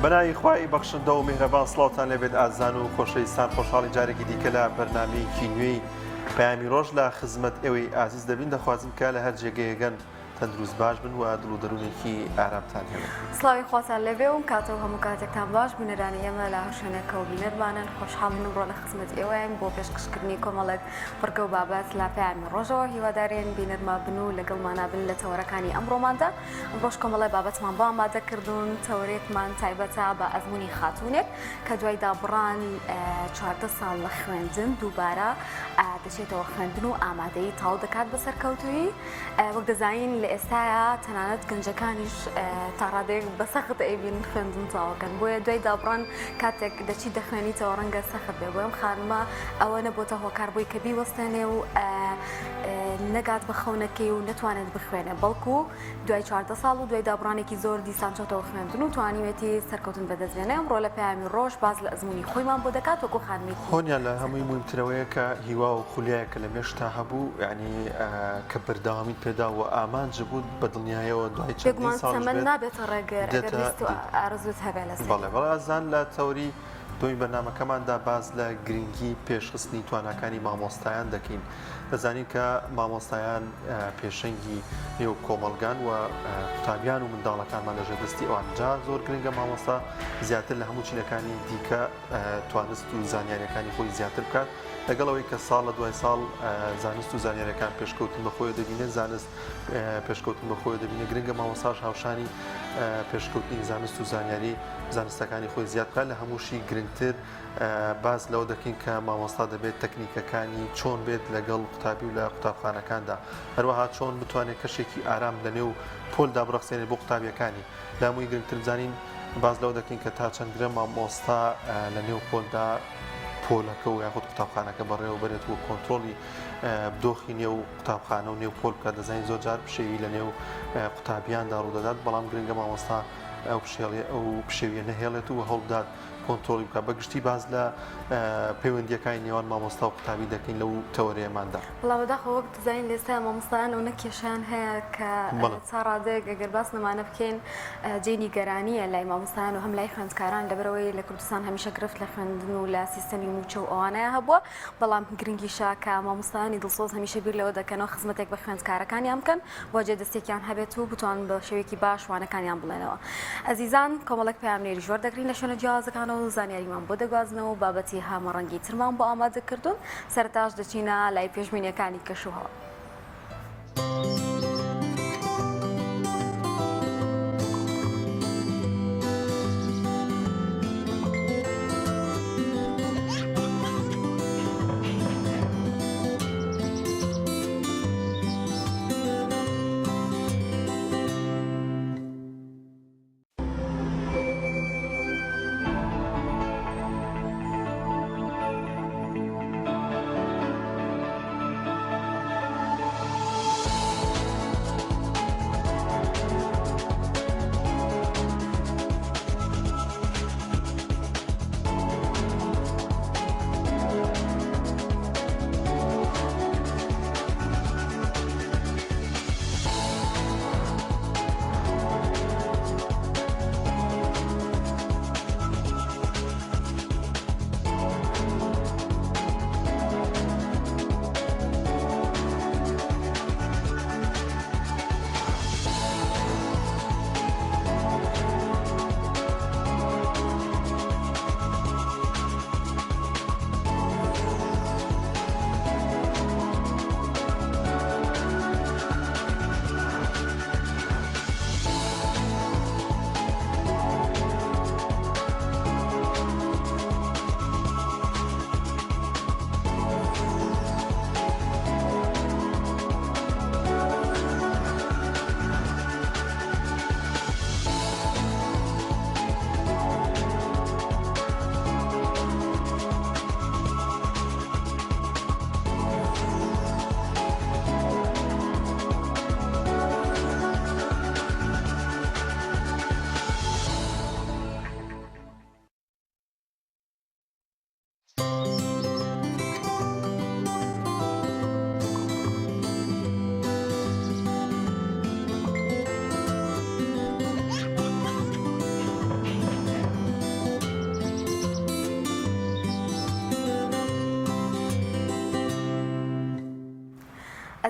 بەناوی خوای بەخشندە و میهرەبان سڵاوتان لێبێت ئازان و خۆشەویستان خۆشحاڵین جارێکی دیکە لە بەرنمەیەکی نوێی پەیامی ڕۆژ لە خزمەت ئێوەی ئازیز دەبین دەخوازم کە لە هەر جێگەیەگەن تەندروست باش بن و دڵ و دەروونێکی ئارامتان هەبێت. سڵاوی خواتان لێبێ و کاتە و هەموو کاتێکتان باش بینەرانی ئێمە لە هەر شوێنێکەوە بینەرمانن خۆشحاڵین ئەمڕۆ لە خزمەت ئێوەین بۆ پێشکەشکردنی کۆمەڵێک بڕگە و بابەت لە پەیامی ڕۆژەوە هیوادارین بینەرما بن و لەگەڵمانا بن لە تەوەرەکانی ئەمڕۆماندا ئەمڕۆش کۆمەڵێ بابەتمان بۆ ئامادە کردوون تەوەرێکمان تایبەتە بە ئەزموونی خاتوونێک کە دوای دابڕان 14 ساڵ لە خوێندن دووبارە دەچێتەوە خوێندن و ئامادەیی تەواو دەکات بە سەرکەوتوویی وەک دەزانین لە ئێستایا تەنانەت گەنجەکانیش تا ڕادەیەک بە سەخت ئەیبینن خوێندن تەواوکەن بۆیە دوای دابڕان کاتێک دەچی دەخوێنیتەوە ڕەنگە سەخت بێ بۆیە ئەم خانمە ئەوە نەبۆتە هۆکار بۆی کە بیوەستێنێ و نەگات بە خەونەکەی و نەتوانێت بخوێنێ بەڵکو دوای 14 ساڵ و دوای دابڕانێکی زۆر دیسان چۆتەوە خوێندن و توانیوێتی سەرکەوتن بەدەست بێنێ ئەمڕۆ لە پەیامی ڕۆژ باس لە ئەزموونی خۆیمان بۆ دەکات وەکو خانمێکی هۆنیا لە هەمووی موهیمترەوەیە کە هیوا و خولیایەک کە لە مێشکتا هەبوو یانی کە بەردەوامیت پێدا و ئامانج بوو بە دڵنیایەوە دوای چەندین بێگومان ساڵیش تەمەن بێت نابێتە ڕێگر ئەگەر دێتە ویست و دی. ئارەزووت هەبێ لەسەری. بەڵێ بەڵێ ئازیزان لە تەوەری دووەمی بەرنامەکەماندا باس لە گرنگی پێشخستنی تواناکانی مامۆستایان دەکەین. دەزانین کە مامۆستایان پێشەنگی نێو کۆمەڵگان و قوتابیان و منداڵەکانمان لەژێر دەستی ئەوان جا زۆر گرنگە مامۆستا زیاتر لە هەموو چینەکانی دیکە توانست و زانیاریەکانی خۆی زیاتر بکات لەگەڵ ئەوەی کە ساڵ لە دوای ساڵ زانست و زانیاریەکان پێشکەوتن بە خۆی دەبینێت زانست پێشکەوتن بە خۆی دەبینێت گرنگە مامۆستاش هاوشانی پێشکەوتنی زانست و زانیاری زانستەکانی خۆی زیاد بکات لە هەمووشی گرنگتر باس لەوە دەکەین کە مامۆستا دەبێت تەکنیکەکانی چۆن بێت لەگەڵ قوتابی و لە قوتابخانەکاندا هەروەها چۆن بتوانێت کەشێکی ئارام لە نێو پۆلدا بڕەخسێنێت بۆ قوتابیەکانی لە هەمووی گرنگتر بزانین باس لەوە دەکەین کە تا چەند گرە مامۆستا لە نێو پۆلدا پۆلەکە و یاخود قوتابخانەکە بەڕێوە بەرێت و کۆنترۆڵی دۆخی نێو قوتابخانە و نێو پۆل بکات دەزانین زۆر جار پشێوی لە نێو قوتابیاندا ڕوودەدات بەڵام گرنگە مامۆستا ئەو پشێڵی ئەو پشێویە نەهێڵێت و هەوڵبدات کۆنترۆڵی بکات بە گشتی باس لە پەیوەندییەکانی نێوان مامۆستا و قوتابی دەکەین لەو تەوەرەیەماندا. بەڵام بەداخەوە وەک دەزانین لە ئێستایا مامۆستایان ئەونە کێشەیان هەیە کە تا ڕادەیەک ئەگەر باس لەمانە بکەین جێی نیگەرانییە لای مامۆستایان و هەم لای خوێندکاران لەبەرئەوەی لە کوردستان هەمیشە گرفت لە خوێندن و لە سیستەمی مووچە و ئەوانەیە هەبووە بەڵام گرنگیشە کە مامۆستایانی دڵسۆز هەمیشە بیر لەوە دەکەنەوە خزمەتێک بە خوێندکارەکانیان بکەن و جێ دەستێکیان هەبێت و بتوانن بە شێوەیەکی باش وانەکانیان بڵێنەوە. ئەزیزان کۆمەڵێک پەیامنێریش وەردەگرین لە شوێنە جیاوازەکانەوە و زانیاریمان بۆ دەگوازنەوە و بابەتی هەمەڕەنگی ترمان بۆ ئامادە کردوون، سەرەتاش دەچینە لای پێشبینییەکانی کەشوهەوا.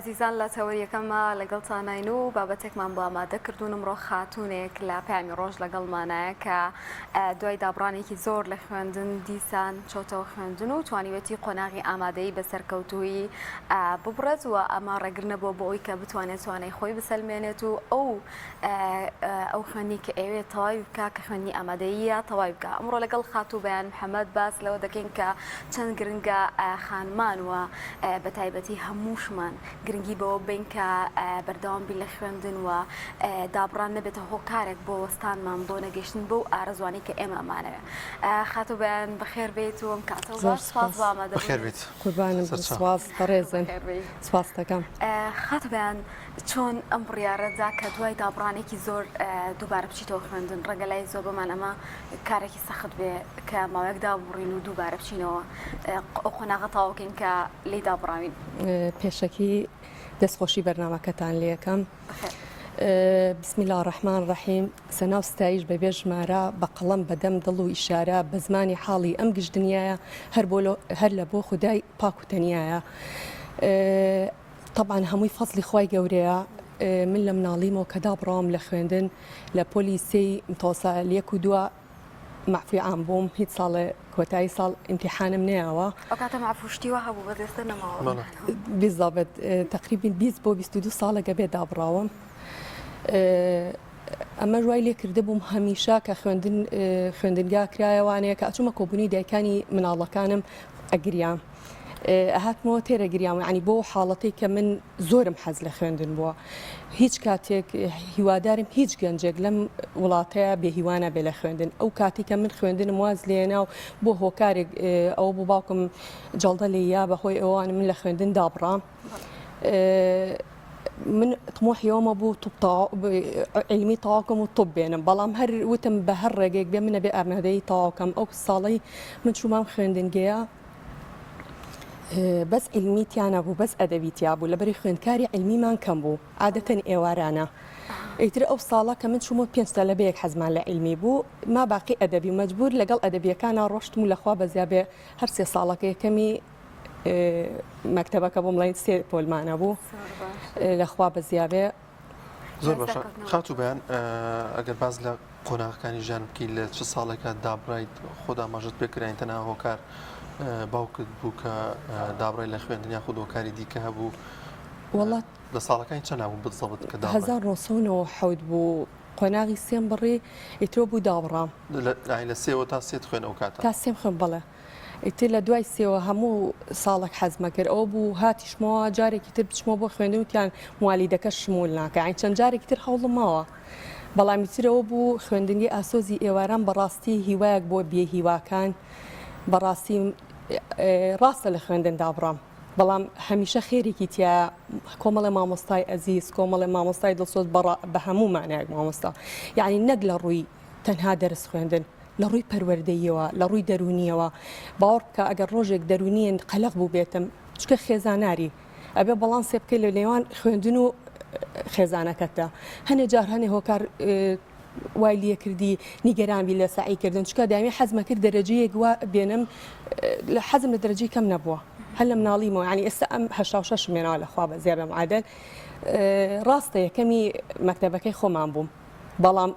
ئازیزان لە تەوەری یەکەمە لەگەڵتانین و بابەتێکمان بۆ ئامادە کردوون ئەمڕۆ خاتوونێک لە پەیامی ڕۆژ لەگەڵمانایە کە دوای دابڕانێکی زۆر لە خوێندن دیسان چۆتەوە خوێندن و توانیوێتی قۆناغی ئامادەیی بە سەرکەوتوویی ببڕێت و ئەمە ڕێگر نەبووە بۆ ئەوی کە بتوانێت توانای خۆی بسەلمێنێت و ئەو ئەو خوێندنی کە ئەوێت تەواوی بکە کە خوێندنی ئامادەییە تەواوی بکە ئەمڕۆ لەگەڵ خاتوو بەیان محەممەد باس لەوە دەکەین کە چەند گرنگە خانمان و بە تایبەتی هەمووشمان گرنگی بەوە بین کە بەردەوام بین لە خوێندن و دابڕان نەبێتە هۆکارێک بۆ وەستانمان بۆ نەگەیشتن بەو ئارەزوانەی کە ئێمە ئەمانەوێ. خاتوو بەیان بەخێر بێیت و ئەم کاتەو زۆر باش سپاس سپاس. بۆ ئامادەبوونت. بەخێر بێیت. قوربانم بم سەرچاو. سپاس بەڕێزن بەخێر بێی. سپاست دەکەم. خاتوو بەیان چۆن ئەم بڕیارەت دا کە دوای دابڕانێکی زۆر دووبارە بچیتەوە خوێندن؟ ڕەنگە لای زۆربەمان ئەمە کارێکی سەخت بێ کە ماوەیەک داببڕین و دووبارە بچینەوە ئەو قۆناغە تەواو کەین کە لێی دابڕاوین. پێشەکی دەستخۆشی بەرنامەکەتان لێکەم. بسم اللە الرحمن الرحیم سەنا و ستایش بە بێ ژمارە بە قەڵەم بە دەم دڵ و ئیشارە بە زمانی حاڵی ئەم گشت دنیایە هەر بۆ هەر لە بۆ خودای پاک و تەنیایە تەبعەن هەمووی فەزڵی خوای گەورەیە من لە مناڵیمەوە کە دابڕاوم لە خوێندن لە پۆلی سێی متەوەسە لە یەک و دووە مەعفوی عام بووم هیچ ساڵێ کۆتایی ساڵ ئیمتیحانم نەیاوە. ئەو کاتە مەعفو شتی وا هەبوو بەس ئێستا نەماوە. بەڵێ. بیزەبت تەقریبین 20 بۆ 22 ساڵە گەبێ دابڕاوم. ئەمەش وای لێ کردبووم هەمیشە کە خوێندن خوێندنگا کرایەوانەیە کە ئەچوومە کۆبوونی دایکانی مناڵەکانم ئەگریام. ئەهاتمەوە تێرە گریام یانی بۆ حاڵەتەی کە من زۆرم حەز لە خوێندن بووە هیچ کاتێک هیوادارم هیچ گەنجێک لەم وڵاتەیە بێهیوا نەبێ لە خوێندن ئەو کاتی کە من خوێندنم واز لێنا و بۆ هۆکارێک ئەوە بۆ باوکم جەڵدە لێیا بەهۆی ئەوان من لە خوێندن دابڕام من طموحی ئەومە بوو طب عیلمی تەواوکەم و طب بێنم بەڵام هەر وتم بە هەر ڕێگەیەک بێ منە بێ ئامادەیی تەواوکەم ئەو ساڵەی من چوومام خوێندنگەیە بەس عیلمی تیا نەبوو بەس ئەدەبی تیا بوو لەبەری خوێندکاری عیلمیمان کەم بوو عادەتەن ئێوارانە ئیتر ئەو ساڵە کە من چوومەوە پێنج تەلەبەیەک حەزمان لە عیلمی بوو ما باقی ئەدەبی مەجبور لەگەڵ ئەدەبیەکانا ڕۆشتم و لەخوا بەزیا بێ هەر سێ ساڵەکە یەکەمی مەکتەبەکە بووم ڵین سێ پۆلمانە بوو لەخوا بەزیا بێ زۆر باشە خاتوو بەیان ئەگەر باس لە قۆناغەکانی ژیان بکەیت لە چ ساڵێکا دابڕایت خۆت ئاماژەت پێ کراین تەنها هۆکار باوکت بوو کە دابڕای لە خوێندن یاخود هۆکاری دیکە هەبوو وەڵا لە ساڵەکانی چەند بوو بالضبط کە دابڕای؟ 1997 بوو قۆناغی سێم بڕی ئیترۆ بوو دابڕام. لە سێوە تا سێت خوێن ئەو کاتە؟ تا سێم خوێن بەڵێ. ئیتر لە دوای سێوە هەموو ساڵێک حەزمە کرد ئەوە بوو هاتیشمەوە جارێکی تر بچمەوە بۆ خوێندن وتیان موالیدەکە شمول ناکە یانی چەند جارێکی تر هەوڵم ماوە بەڵام ئیتر ئەوە بوو خوێندنگەی ئاسۆزی ئێواران بەڕاستی هیوایەک بۆ بێ هیواکان بەڕاستی ڕاستە لە خوێندن دابڕام بەڵام هەمیشە خێرێکی تیا کۆمەڵێ مامۆستای ئەزیز کۆمەڵێ مامۆستای دڵسۆز بە هەموو مانایەک مامۆستا یعنی نەک لە ڕووی تەنها دەرس خوێندن لە ڕووی پەروەردەییەوە، لە ڕووی دەروونییەوە، باوەڕ بکە ئەگەر ڕۆژێک دەروونیی قەلەق بووبێتم، چونکە خێزاناری، ئەبێ بەڵانسێ بکەی لە نێوان خوێندن و خێزانەکەتدا. هەنێ جار هەنێ هۆکار وای لێ کردی نیگەران بی لە سەعی کردن، چونکە دایمی حەزمە کرد دەرەجەیەک وا بێنم، حەزم لە دەرەجەی کەم نەبووە هەر لە مناڵیمەوە، یانی ئێستا ئەم 86 مێناوە لە خوا بەزیا بێ معادل، ڕاستە یەکەمی مەکتەبەکەی خۆمان بووم، بەڵام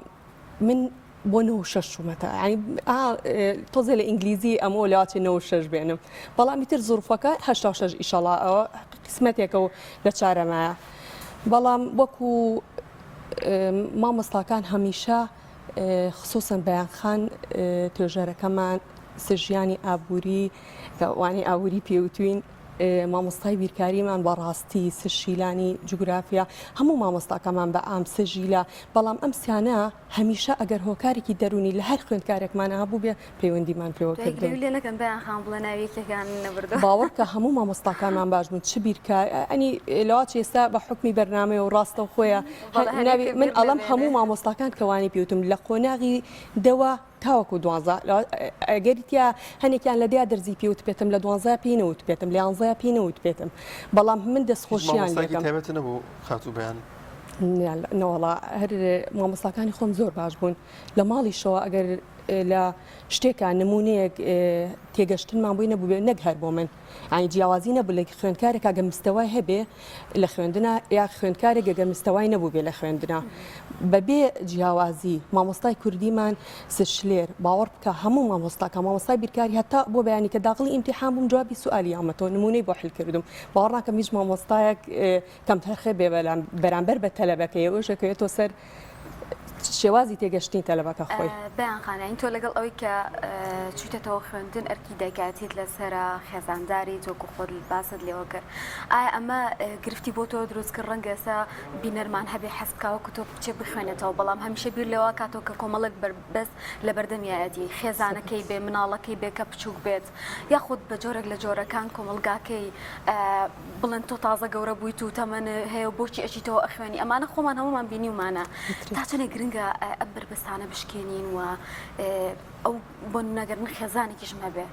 من بۆ 96 چوومەتە یانی ئا تۆزێ لە ئینگلیزی ئەمەوە لەواچێ 96 بێنم بەڵام ئیتر زروفەکە 86 ئیشەڵا ئەوە قسمەتێکە و لە چارەمایە بەڵام وەکو مامۆستاکان هەمیشە خصوصا بەیان خان توێژەرەکەمان سژیانی ئابووری کە وانەی ئابووری پێوتوین مامۆستای بیرکاریمان بەڕاستی سشیلانی جوگرافیا هەموو مامۆستاکەمان بە عام سژیلە بەڵام ئەم سیانە هەمیشە ئەگەر هۆکارێکی دەروونی لە هەر خوێندکارێکمانە هەبووبێ پەیوەندیمان پێوە دوای کردوون. گلەیی لێ نەکەن بەیان خان بڵێ ناوی یەکێکیان نەبردووە. باوەڕ بکە هەموو مامۆستاکانمان باش بوون چ بیرکار ئەنی لەواچ ئێستا بە حوکمی بەرنامەیە و ڕاستەوخۆیە بەڵێ هەر ناوی یەکێ من بیر ئەڵێم نەمێنێ. هەموو مامۆستاکان کە وانەی پێوتم لە قۆناغی دەوە تاوەکو دوانزە ئەگەری تیا هەنێکیان لە دیا دەرزی پێ وتبێتم لە دوانزە پێی نەوتبێتم لە یانزە پێی نەوتبێتم بەڵام من هیچ دەستخۆشیان مامۆستایەکی لێکەم. تایبەت نەبوو خاتوو بەیان؟ نەوەڵا هەر مامۆستاکانی خۆم زۆر باش بوون لە ماڵیشەوە ئەگەر. لە شتێکا نمونەیەک تێگەشتنمان بۆی نەبووبێ نەک هەر بۆ من یانی جیاوازی نەبوو لە خوێندکارێکا گە مستەوای هەبێ لە خوێندنا یا خوێندکارێک گە مستەوای نەبووبێ لە خوێندنا بەبێ جیاوازی مامۆستای کوردیمان سشلێر باوەڕ بکە هەموو مامۆستاکە مامۆستای بیرکاری هەتا بۆ بەیانی کە داخڵی ئیمتیحان بووم جوابی سوالی یامەتەوە نمونەی بۆ حل کردم باوەڕ ناکەم هیچ مامۆستایەک کەمتەرخێ بێ بەرامبەر بە تەلەبەکەی ئەوەش ئەکەوێتەوە سەر شێوازی تێگەشتنی تەلەبەکە خۆی. بەیان خان یانی تۆ لەگەڵ ئەوەی کە چویتەتەوە خوێندن ئەرکی دایکایەتیت لەسەرە خێزانداریت وەکو خۆت باست لێوە کرد ئایا ئەمە گرفتی بۆ تۆ دروست کرد ڕەنگە ئێستا بینەرمان هەبێ حەز بکا وەکو تۆ بچێ بخوێنێتەوە بەڵام هەمیشە بیر لەوە کاتەوە کە کۆمەڵێک بەربەست لەبەردەمیایەتی خێزانەکەی بێ مناڵەکەی بێ کە بچووک بێت یاخود بە جۆرێک لە جۆرەکان کۆمەڵگاکەی بڵێن تۆ تازە گەورە بوویت و تەمەن هەیە و بۆچی ئەچیتەوە ئەخوێنی ئەمانە خۆمان هەمومان بینیومانە تا چەندێک گرنگە ئەم بەربەستانە بشکێنین و ئەو بۆ نەگەر من خێزانێکیشم هەبێ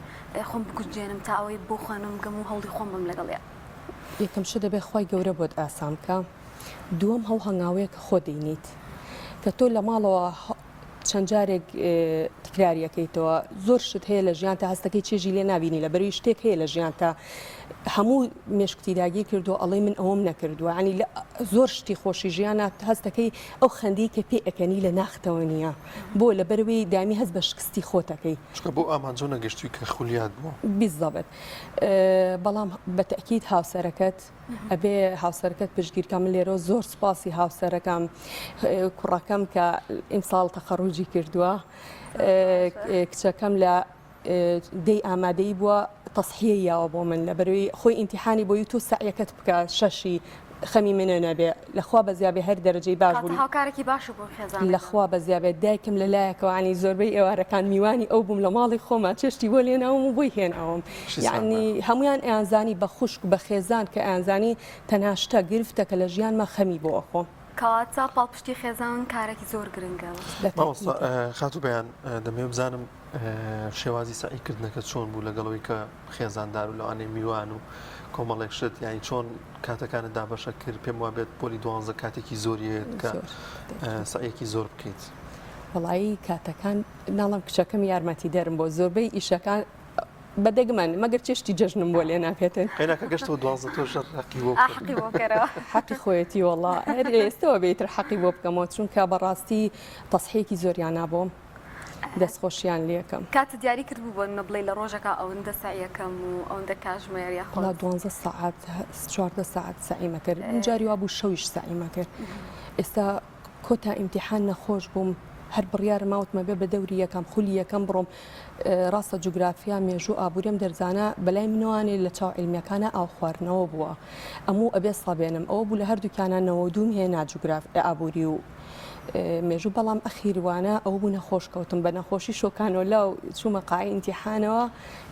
خۆم بگونجێنم تا ئەوەی بۆ خوێنم بگەم و هەوڵی خۆم بم لەگەڵیا. یەکەم شت دەبێت خوای گەورە بۆت ئاسان بکا دووەم هەو هەنگاوەیە کە خۆت دەینیت کە تۆ لە ماڵەوە چەند جارێک تکراری ئەکەیتەوە زۆر شت هەیە لە ژیانتا هەستەکەی چێژی لێ نابینی لە بەروی شتێک هەیە لە ژیانتا هەموو مێشکتی داگیر کردو ئەڵێ من ئەوەم نەکردووە ینی لە زۆر شتی خۆشی ژیانە هەستەکەی ئەو خەندەی کە پێ ئەکەنی لە ناختەوە نییە بۆ لە بەروی دامی هەست بە شکستی خۆتەکەی چونکە بۆ ئامانجۆ نەگەشتوی کە خولیات بووە بیزەبت بەڵام بە تەئکید هاوسەرەکەت ئەبێ هاوسەرەکەت پشتگیر کە من لێرەوە زۆر سوپاسی هاوسەرەکەم کوڕەکەم کە ئیمساڵ تەخەڕوجی کردووە کچەکەم لە دەی ئامادەی بووە تەسحیە یاوە بۆ من لە بەروی خۆی ئیمتیحانی بۆی تۆ سەعیەکەت بکە شەشی خەمی منە نەبێ لەخوا بەزیابێ هەر دەرەجەی باش بوو هاوکارێکی باش بوو خێزان لەخوا بەزیابێت دایکم لە لایەکەوانی زۆربەی ئێوارەکان میوانی ئەو بووم لە ماڵی خۆما چێشتی بۆ لێناوم و بۆی هێناوم یەعنی هەموویان ئەیانزانی بە خوشک بە خێزان کە ئەیانزانی تەنها شتە گرفتە کە لە ژیانما خەمی بۆ ئەخۆم. کەواتە پاڵپشتی خێزان کارێکی زۆر گرنگە. مامۆستا خاتوو بەیان دەمەوێت بزانم شێوازی سەعی کردنەکە چۆن بوو لەگەڵ ئەوەی کە خێزاندار و لەوانەیە میوان و کۆمەڵێک شت یانی چۆن کاتەکانت دابەشە کرد پێم وابێت پۆلی دوانزە کاتێکی زۆری هەیە کە سەعیەکی زۆر بکەیت. وەڵایی کاتەکان ناڵم کچەکەم یارمەتیدەرم بۆ زۆربەی ئیشەکان بە دەگمەن مەگەر چێشتی جەژنم بۆ لێ نابێتن. قەیناکە گەشتەوە دوانزە تۆش حەقی بۆ بکەن. حەقی بۆ بکەرەوە. حەقی خۆیەتی وەڵا هەر ئێستەوە بێ ئیتر حەقی بۆ بکەمەوە چونکە بەڕاستی تەسحیەکی زۆریان نابۆم دەستخۆشیان لێکەم. کاتت دیاری کردبوو بۆ نمونە بڵێی لە ڕۆژەکا ئەوەندە سەعیەکەم و ئەوەندە کاژمێر یاخود. وەڵا دوانزە سەعات 14 سەعات سەعیم ئەکرد من جاری وابوو شەویش سەعیم ئەکرد ئێستا کۆتا ئیمتیحان نەخۆش بووم هەر بڕیارم ما وتم ئەبێ بە دەوری یەکەم خولی یەکەم بڕۆم ڕاستە جوگرافیا مێژوو ئابووریم دەرزانە بەلای منەوانێ لە چاو عیلمیەکانە ئاو خواردنەوە بووە ئەموو ئەبێ سەبێنم ئەوە بوو لە هەردووکیانە نەوە دووم هێنا جوگراف ئابووری و مێژوو بەڵام ئەخیروانە ئەو بوو نەخۆش کەوتم بە نەخۆشی شۆکانۆلا و چوومە قاعی ئیمتیحانەوە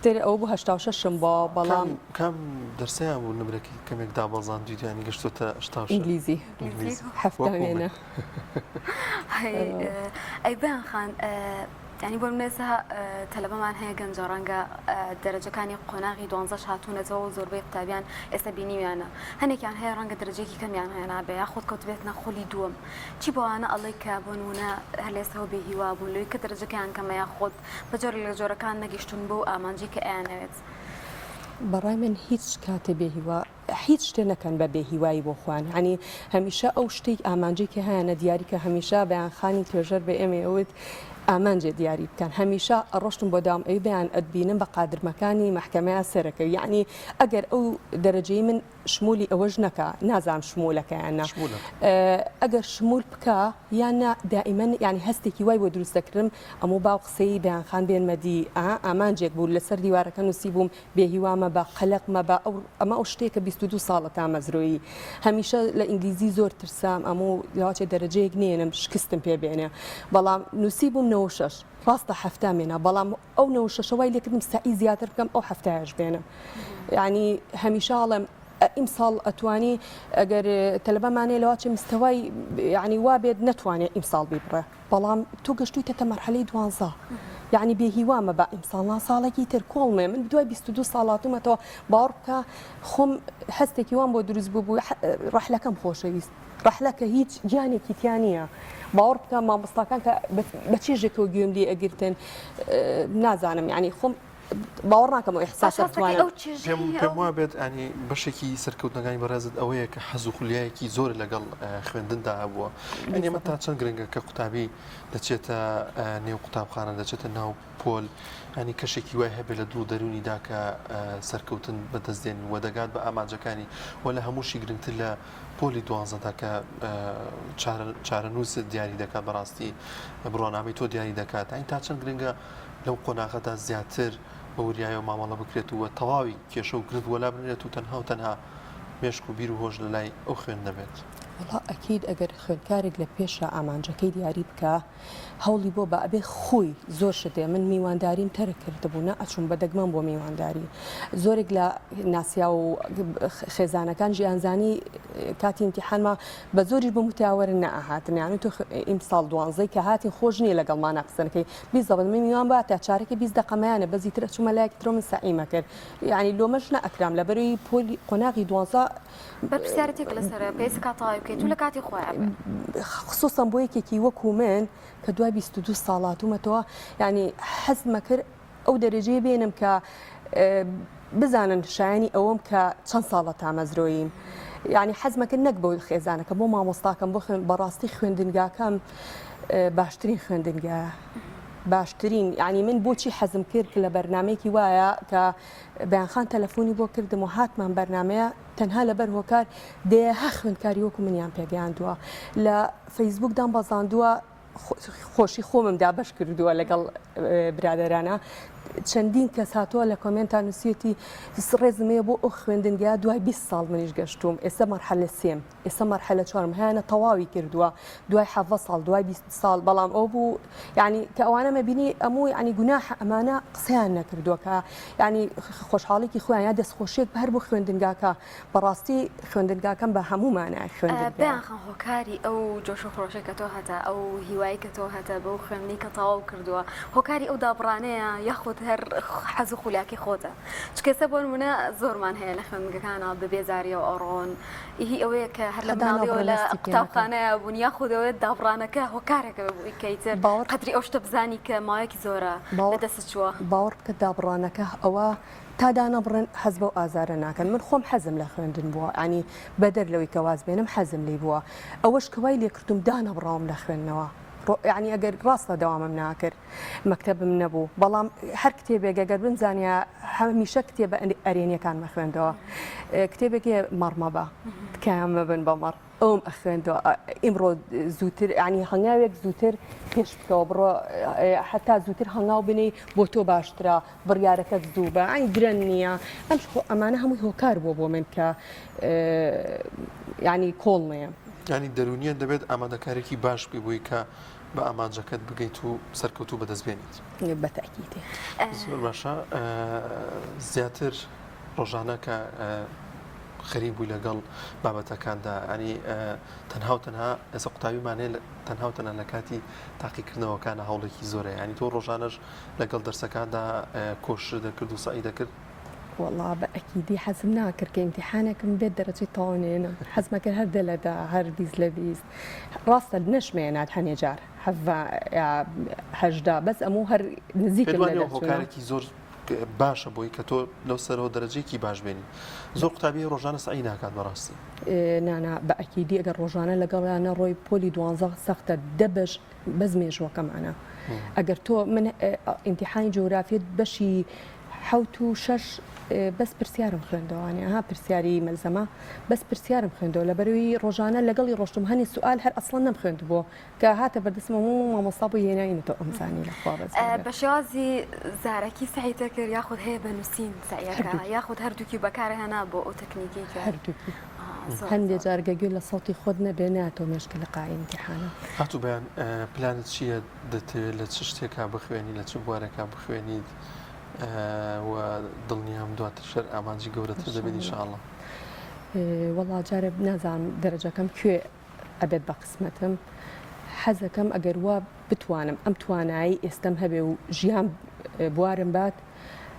تر ئەو بوو هەشتا و شەشم بۆ بەڵام کام دەرسیان بوو نمرەکەی کەمێک دابەزاندویت یانی گەشتۆتە 86 ئینگلیزی ئینگلیزی حەفتا وەکو من. وێنە ئەی بەیان خان یانی بۆ نمونە ئێستا تەلەبەمان هەیە گەنجە ڕەنگە دەرەجەکانی قۆناغی دوانزەش هاتوونەتەوە و زۆربەی قوتابیان ئێستا بینیویانە هەنێکیان هەیە ڕەنگە دەرەجەیەکی کەمیان هێنابێ یاخود کەوتبێتنە خولی دووەم چی بەوانە ئەڵێی کە بۆ نمونە هەر لە ئێستاوە بێ هیوا بوون لەوەی کە دەرەجەکەیان کەمە یاخود بە جۆرێک لە جۆرەکان نەگەیشتوون بەو ئامانجەی کە ئەیانەوێت؟ بەڕای من هیچ کاتێ بێ هیوا هیچ شتێ نەکەن بە بێ هیوایی بۆ خۆیان یانی هەمیشە ئەو شتەی ئامانجەی کە هەیانە دیاری کە هەمیشە بەیان خانی توێژەر بە ئێمەی ئەوت ئامانجێ دیاری بکەن هەمیشە ئەڕۆشتم بۆ داوام ئەوی بەیان ئەتبینم بە قادرمەکانی مەحکەمەیا سەرەکەوی یانی ئەگەر ئەو دەرەجەی من شمولی ئەوەش نەکا نازانم شمولەکە یان نا ئەگەر شمول بکا یان نا دائیمەن یانی هەستێکی وای بۆ دروست دەکردم ئەموو باو قسەی بەیان خان بێنمە دی ئا ئامانجێک بوو لەسەر دیوارەکە نووسیبووم بێ هیوا مەبە قەلەق مەبە ئەو ئەمە ئەو شتەیە کە 22 ساڵە تامەزرۆیی هەمیشە لە ئینگلیزی زۆر ترسام ئەموو لەواچێ دەرەجەیەک نێنم شکستم پێ بێنێ بەڵام نووسیبووم 96 ڕاستە حەفتا مێنا بەڵام ئەو نەوە شەشە وای لێکردم سەعی زیاتر بکەم ئەو حەفتایەش بێنم یعنی هەمیشە ئەڵێم ئیمساڵ ئەتوانی ئەگەر تەلەبەمانەیە لەواچێ مستەوای یعنی وا بێت نەتوانێت ئیمساڵ بیبڕێ بەڵام تۆ گەشتویتەتە مەرحەلەی دوانزە یعنی بێ هیوا مەبە ئیمساڵ نا ساڵێکی تر کۆڵمێ من دوای 22 ساڵ هاتوومەتەوە باوەڕ بکە خۆم هەستێکی وام بۆ دروست بوو بوو ڕەحلەکەم خۆشەویست. ڕەحلە کە هیچ گیانێکی تیا نییە باوەڕ بکە مامۆستاکان کە بە چێژێکەوە گوێم لێ ئەگرتن نازانم یعنی خۆم باوەڕ ناکەم ئەو ئیحساسە بتوانم. پێم پێم وابێت ئەنی بەشێکی سەرکەوتنەکانی بەڕێزت ئەوەیە کە حەز و خولیایەکی زۆر لەگەڵ خوێندندا هەبووە یانی ئەمە تا چەند گرنگە کە قوتابی دەچێتە نێو قوتابخانە دەچێتە ناو پۆل ینی کەشێکی وای هەبێت لە دڵ و دەروونیدا کە سەرکەوتن بەدەست دێن و دەگات بە ئامانجەکانی و لە هەمووشی گرنگتر لە پۆلی دوانزەدا کە چارەنووس دیاری دەکات بەڕاستی بڕوانامەی تۆ دیاری دەکات ئەین تا چەند گرنگە لەو قۆناغەدا زیاتر بە وریایەوە مامەڵە بکرێت و تەواوی کێشە و گرفت وەلا بنرێت و تەنها و تەنها مێشک و بیر و هۆش لە لای ئەو خوێندنە بێت. وەڵا ئەکید ئەگەر خوێندکارێک لە پێشا ئامانجەکەی دیاری بکا هەوڵی بۆ با ئەبێ خۆی زۆر شت هەیە من میوانداریم تەرک کردبوو نا ئەچووم بە دەگمەن بۆ میوانداری زۆرێک لە ناسیاو و خێزانەکان ژیانزانی کاتی ئیمتیحانما بە زۆریش بم وتیا وەرن نەئەهاتن یانی تۆ ئیمساڵ دوانزەی کە هاتین خۆش نییە لەگەڵمانا قسە نەکەی بیزەبت من میوان با تا چارەکە 20 دەقەمەیانە بەزی تر ئەچوومە لایەکی ترەوە من سەعیمە کرد یانی لۆمەش نەئەکرام لەبەرەی پۆلی قۆناغی دوانزە بەرپرسیارەتێک لەسەرە پێویستە کات تەواوی بکەیت و لە کاتی خۆیان بێت. خسوسەن بۆ یەکێکی وەکو من کە دوای 22 ساڵ هاتوومەتەوە یانی حەزمە کرد ئەو دەرەجەیە بێنم کە بزانن شایانی ئەوەم کە چەند ساڵە تامەزرۆییم یعنی حەزمە کرد نەک بۆ خێزانەکە بۆ مامۆستاکەم بۆ خوێن بەڕاستی خوێندنگاکەم باشترین خوێندنگا باشترین یعنی من بۆچی حەزم کرد کە لە بەرنمەیەکی وایە کە بەیانخان تەلەفۆنی بۆ کردم و هاتمان بەرنمەیە تەنها لەبەر هۆکار دەیەها خوێندکاری وەکو منیان پێگەیاندووە لە فەیسبوک دام بەزاندووە خۆشی خۆمم دابەش کردووە لەگەڵ برادەرانە چەندین کەس هاتووە لە کۆمێنتا نووسیەتی ڕێزم هەیە بۆ ئەو خوێندنگا دوای 20 ساڵ منیش گەشتوم ئێستا مەرحەلە سێم ئێستا مەرحەلە چوارم هەیانە تەواوی کردووە دوای حەڤە ساڵ دوای 20 ساڵ بەڵام ئەو بوو یعنی کە ئەوانە مەبینی ئەموو یعنی گوناح ئەمانە قسەیان نەکردووە کە یعنی خۆشحاڵێکی خۆیان یا دەستخۆشیێک هەر بۆ خوێندنگاکە بەڕاستی خوێندنگاکەم بە هەموو مانای خوێندنگا. بەیان خان هۆکاری ئەو جۆش و خرۆشەی کە تۆ هەتە، ئەو هیوایەی کە تۆ هەتە بەو خوێندنەی کە تەواو کردووە، هۆکاری ئەو دابڕانەیە یاخود هەر حەز و خولیاکەی خۆتە؟ چونکە ئێستا بۆ نموونە زۆرمان هەیە لە خوێندنگەکانا بە بێزارییەوە ئەڕۆن، هی ئەوەیە کە هەر لە مناڵیەوە لە قوتابخانەیا بوون یاخود ئەوەیە دابڕانەکە هۆکارێکە بۆ ئەوەی کە ئیتر قەدری ئەو شتە بزانی کە ماوەیەکی زۆرە لە دەستت چووە. باوەڕ بکە دابڕانەکە ئەوە تا دانەبڕێن حەز بەو ئازارە ناکەن من خۆم حەزم لە خوێندن بووە ینی بەدەر لەوەی کە واز بێنم حەزم لی بووە ئەوەش کە وای لێکردوم دانەبڕاوم لە خوێندنەوە ینی ئەگەر ڕاستە دەوامم ناکرد مەکتەبم نەبوو بەڵام هەر کتێبێک ئەگەر بمزانیا هەمیشە کتێبە ئەرێنیەکان مەخوێندەوە کتێبێک مەڕمەبە تکایە مەبن بە مەڕ ئەوم ئەخوێندەوە ئیمڕۆ زووتر ینی هەنگاوێک زووتر پێش بکەوە بڕۆ حتا زووتر هەنگاو بنێی بۆ تۆ باشترە بڕیارەکەت زوو بە ئەی درەن نییە ئەم ئەمانە هەمووی هۆکار بووە بۆ من کە ینی کۆڵ نەیە. ینی دەرونیە دەبێت ئامادەکارێکی باش بی بووی کە بە ئامانجەکەت بگەیت و سەرکەوتوو بەدەست بێنیت. بە تەئکیدی. زۆر باشە زیاتر ڕۆژانە کە خەریک بووی لەگەڵ بابەتەکاندا ئەنی تەنها و تەنها ئێستا قوتابیمان هەیە تەنها و تەنها لە کاتی تاقیکردنەوەکانە هەوڵێکی زۆرە ینی تۆ ڕۆژانەش لەگەڵ دەرسەکاندا کۆشش دەکرد و سەعی دەکرد؟ وەڵا بە ئەکیدی حەزم ناکرد کە ئیمتیحانێکم بێت دەرەجەی تەواو نێنم حەزمە کرد هەر دە لە دە هەر 20 لە 20 ڕاستە نەشمێنات هەنێ جار حەڤە یا 18 بەس ئەموو هەر نزیکم لە دەرچوونە. هۆکارێکی زۆر باشە بۆی کە تۆ لەو سەرەوە دەرەجەیەکی باش بێنی زۆر قوتابی ڕۆژانە سەعی ناکات بەڕاستی. نانا بە ئەکیدی ئەگەر ڕۆژانە لەگەڵیان نەڕۆی پۆلی دوانزە سەختە دە بەش بەس مێژووەکەمانە ئەگەر تۆ من ئیمتیحانی جوگرافیت بەشی حەوت و شەش بەس پرسیارم خوێندەوانێ ها پرسیاری مەلزەمە بەس پرسیارم خوێندەوە لەبەرەوەی ڕۆژانە لەگەڵی ڕۆشتم هەنی سوال هەر ئەسڵەن نەمخوێندبووە کە هاتە بەردەستمەوە مامۆستا بۆی هێناینەتەوە ئەمزانی لە خوا بەس بە شێوازی زارەکی سەعی دەکرد یاخود هەیە بە نووسین سەعیەکە یاخود هەردووکی بەکارهێنا بۆ ئەو تەکنیکی کە هەردووکی هەندێ جار گە گوێ لە سەوتی خۆت نەبێ ناتۆ مێشکە لە قاعی ئیمتیحانە. خاتوو بەیان پلانت چییە دەتەوێت لە چ شتێکا بخوێنی لە چ بوارێکا بخوێنیت و دڵنیام دواتر شەر ئامانجی گەورەتر دەبێت ان شاء اللە. وەڵا جارێ نازانم دەرەجەکەم کوێ ئەبێت بە قسمەتم حەزەکەم ئەگەر وا بتوانم ئەم توانایی ئێستەم هەبێ و ژیان بوارم بات.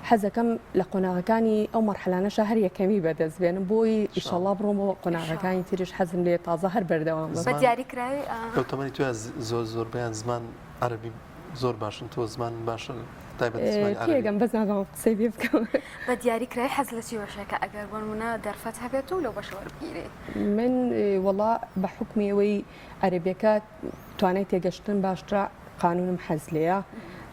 حەزەکەم لە قۆناغەکانی ئەو مەرحەلانەشا هەر یەکەمی بەدەست بێنم بۆی ئیشەڵا بڕۆم بۆ قۆناغەکانی تریش حەزم لێ تازە هەر بەردەوام بم. بە دیاری کراوی ئا. لەو تەمەنی تۆیا زۆر زۆربەیان زمان عەرەبی زۆر باشن تۆ زمان باشە تایبەت زمانی عەرەبی؟ تێگەم بەس نازانم قسەی پێ بکەم. بە دیاری کراوی حەز لە چی بەشێکە ئەگەر بۆ نموونە دەرفەت هەبێت و لەو بەشە وەربگیرێی؟ من وەڵا بە حوکمی ئەوەی عەرەبیەکە توانای تێگەشتن باشترە قانونم حەز لێیە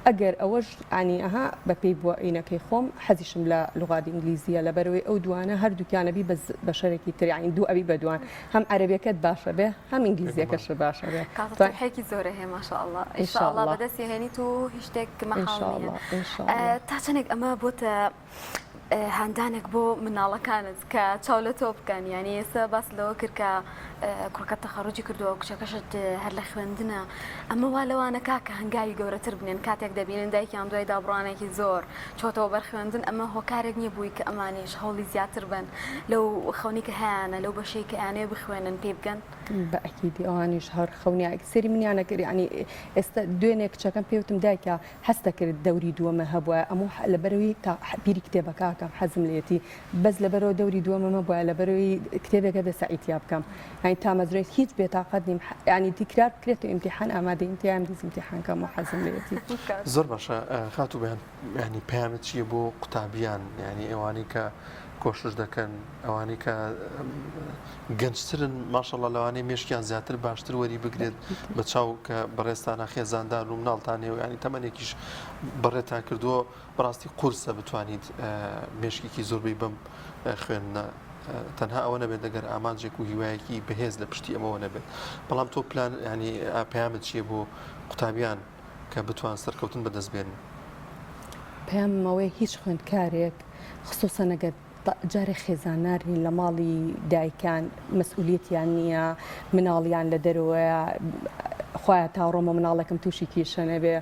ئەگەر ئەوەش عنی ئەها بەپێی بوەینەکەی خۆم حەزیشم لە لغات ئینگلیزیە لەبەرەوەی ئەو دوانە هەردووکیان ئەبی بە بەشەرێکی تر یعنی دوو ئەبی بە دوان هەم عەرەبیەکەت باشە بێ هەم ئینگلیزیەکەشت باشە بێ کاکە تەمحێکی زۆرە هەیە ماشاءاللە ان شاء الله بەدەستی هێنیت و هیچ شتێک مەحاڵ نییە تا چەندێک ئەمە بۆتە هاندانێک بۆ مناڵەکانت کە چاو لە تۆ بکەن یعنی ئێستا باس لەوە کرد کە کوڕەکەت تەخەڕوجی کردووە کچەکەشت هەر لە خوێندنە ئەمە وا لەوانەکە کە هەنگاوی گەورەتر بنێن کاتێک دەبینن دایکیان دوای دابڕانێکی زۆر چۆتەوە بەر خوێندن ئەمە هۆکارێک نییە بووی کە ئەمانیش هەوڵی زیاتر بن لەو خەونی کە هەیانە لەو بەشەی کە ئەیانەوێ بخوێنن پێی بگەن؟ بە ئەکیدی ئەوانیش هەر خەونیان سەیری منیان ئەکرد یعنی ئێستا دوێنێ کچەکەم پێی وتم دایکە هەست دەکرد دەوری دووەمە هەبوایە ئەموو لەبەرەوەی تا بیری کتێبەکە ئەکەم حەزم لێیەتی بەس لەبەرەوە دەوری دووەمم هەبوایە لەبەرەوەی کتێبێک هەبێ سەعی تیا بکەم یانی تامەزرۆی هیچ بێتاقەت نیم یانی تیکرار بکرێتەوە ئیمتیحان ئامادەیم تیایم دیس ئیمتیحان کەم و حەزم لێیەتی. زۆر باشە خاتوو بەیان یانی پەیامت چییە بۆ قوتابیان یانی ئەوانەی کە کۆشش دەکەن ئەوانەی کە گەنجترن ماشەڵا لەوانەیە مێشکیان زیاتر باشتر وەری بگرێت بە چاو کە بەڕێزتانە خێزاندار و مناڵتان هەیە و ینی تەمەنێکیش بەڕێتان کردووە بەڕاستی قورسە بتوانیت مێشکێکی زۆربەی بەم خوێندنە تەنها ئەوە نەبێت دەگەر ئامانجێک و هیوایەکی بەهێز لە پشتی ئەمەوە نەبێت بەڵام تۆ پلان ینی پەیامت چییە بۆ قوتابیان کە بتوان سەرکەوتن بەدەست بێنن؟ پەیامم ئەوەیە هیچ خوێندکارێک خسوسەن ئەگەر جارێ خێزانار نین لە ماڵی دایکان مەسئولیەتیان نییە مناڵیان لە دەرەوەیە خوایە تا ڕۆمە مناڵێکم تووشی کیشە نەبێ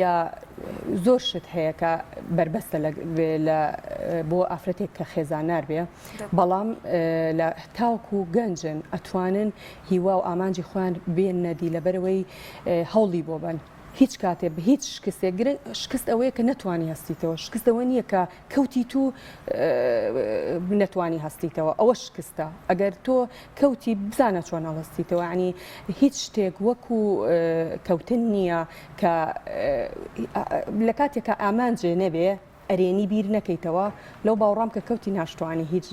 یا زۆر شت هەیە کە بەربەستە لە بۆ ئافرەتێک کە خێزانار بێ بەڵام لە تاوکو گەنجن ئەتوانن هیوا و ئامانجی خۆیان بێننە دی لەبەرەوەی هەوڵی بۆ بەن. هیچ کاتێ بە هیچ شکستێک گرنگ شکست ئەوەیە کە نەتوانی هەستیتەوە شکست ئەوە نییە کە کەوتیت و نەتوانی هەستیتەوە ئەوە شکستە ئەگەر تۆ کەوتی بزانە چۆن هەڵستیتەوە ینی هیچ شتێک وەکو کەوتن نییە کە لە کاتێکە ئامانجێ نەبێ ئەرێنی بیر نەکەیتەوە، لەو باوڕام کە کەوتی ناشتوانی هیچ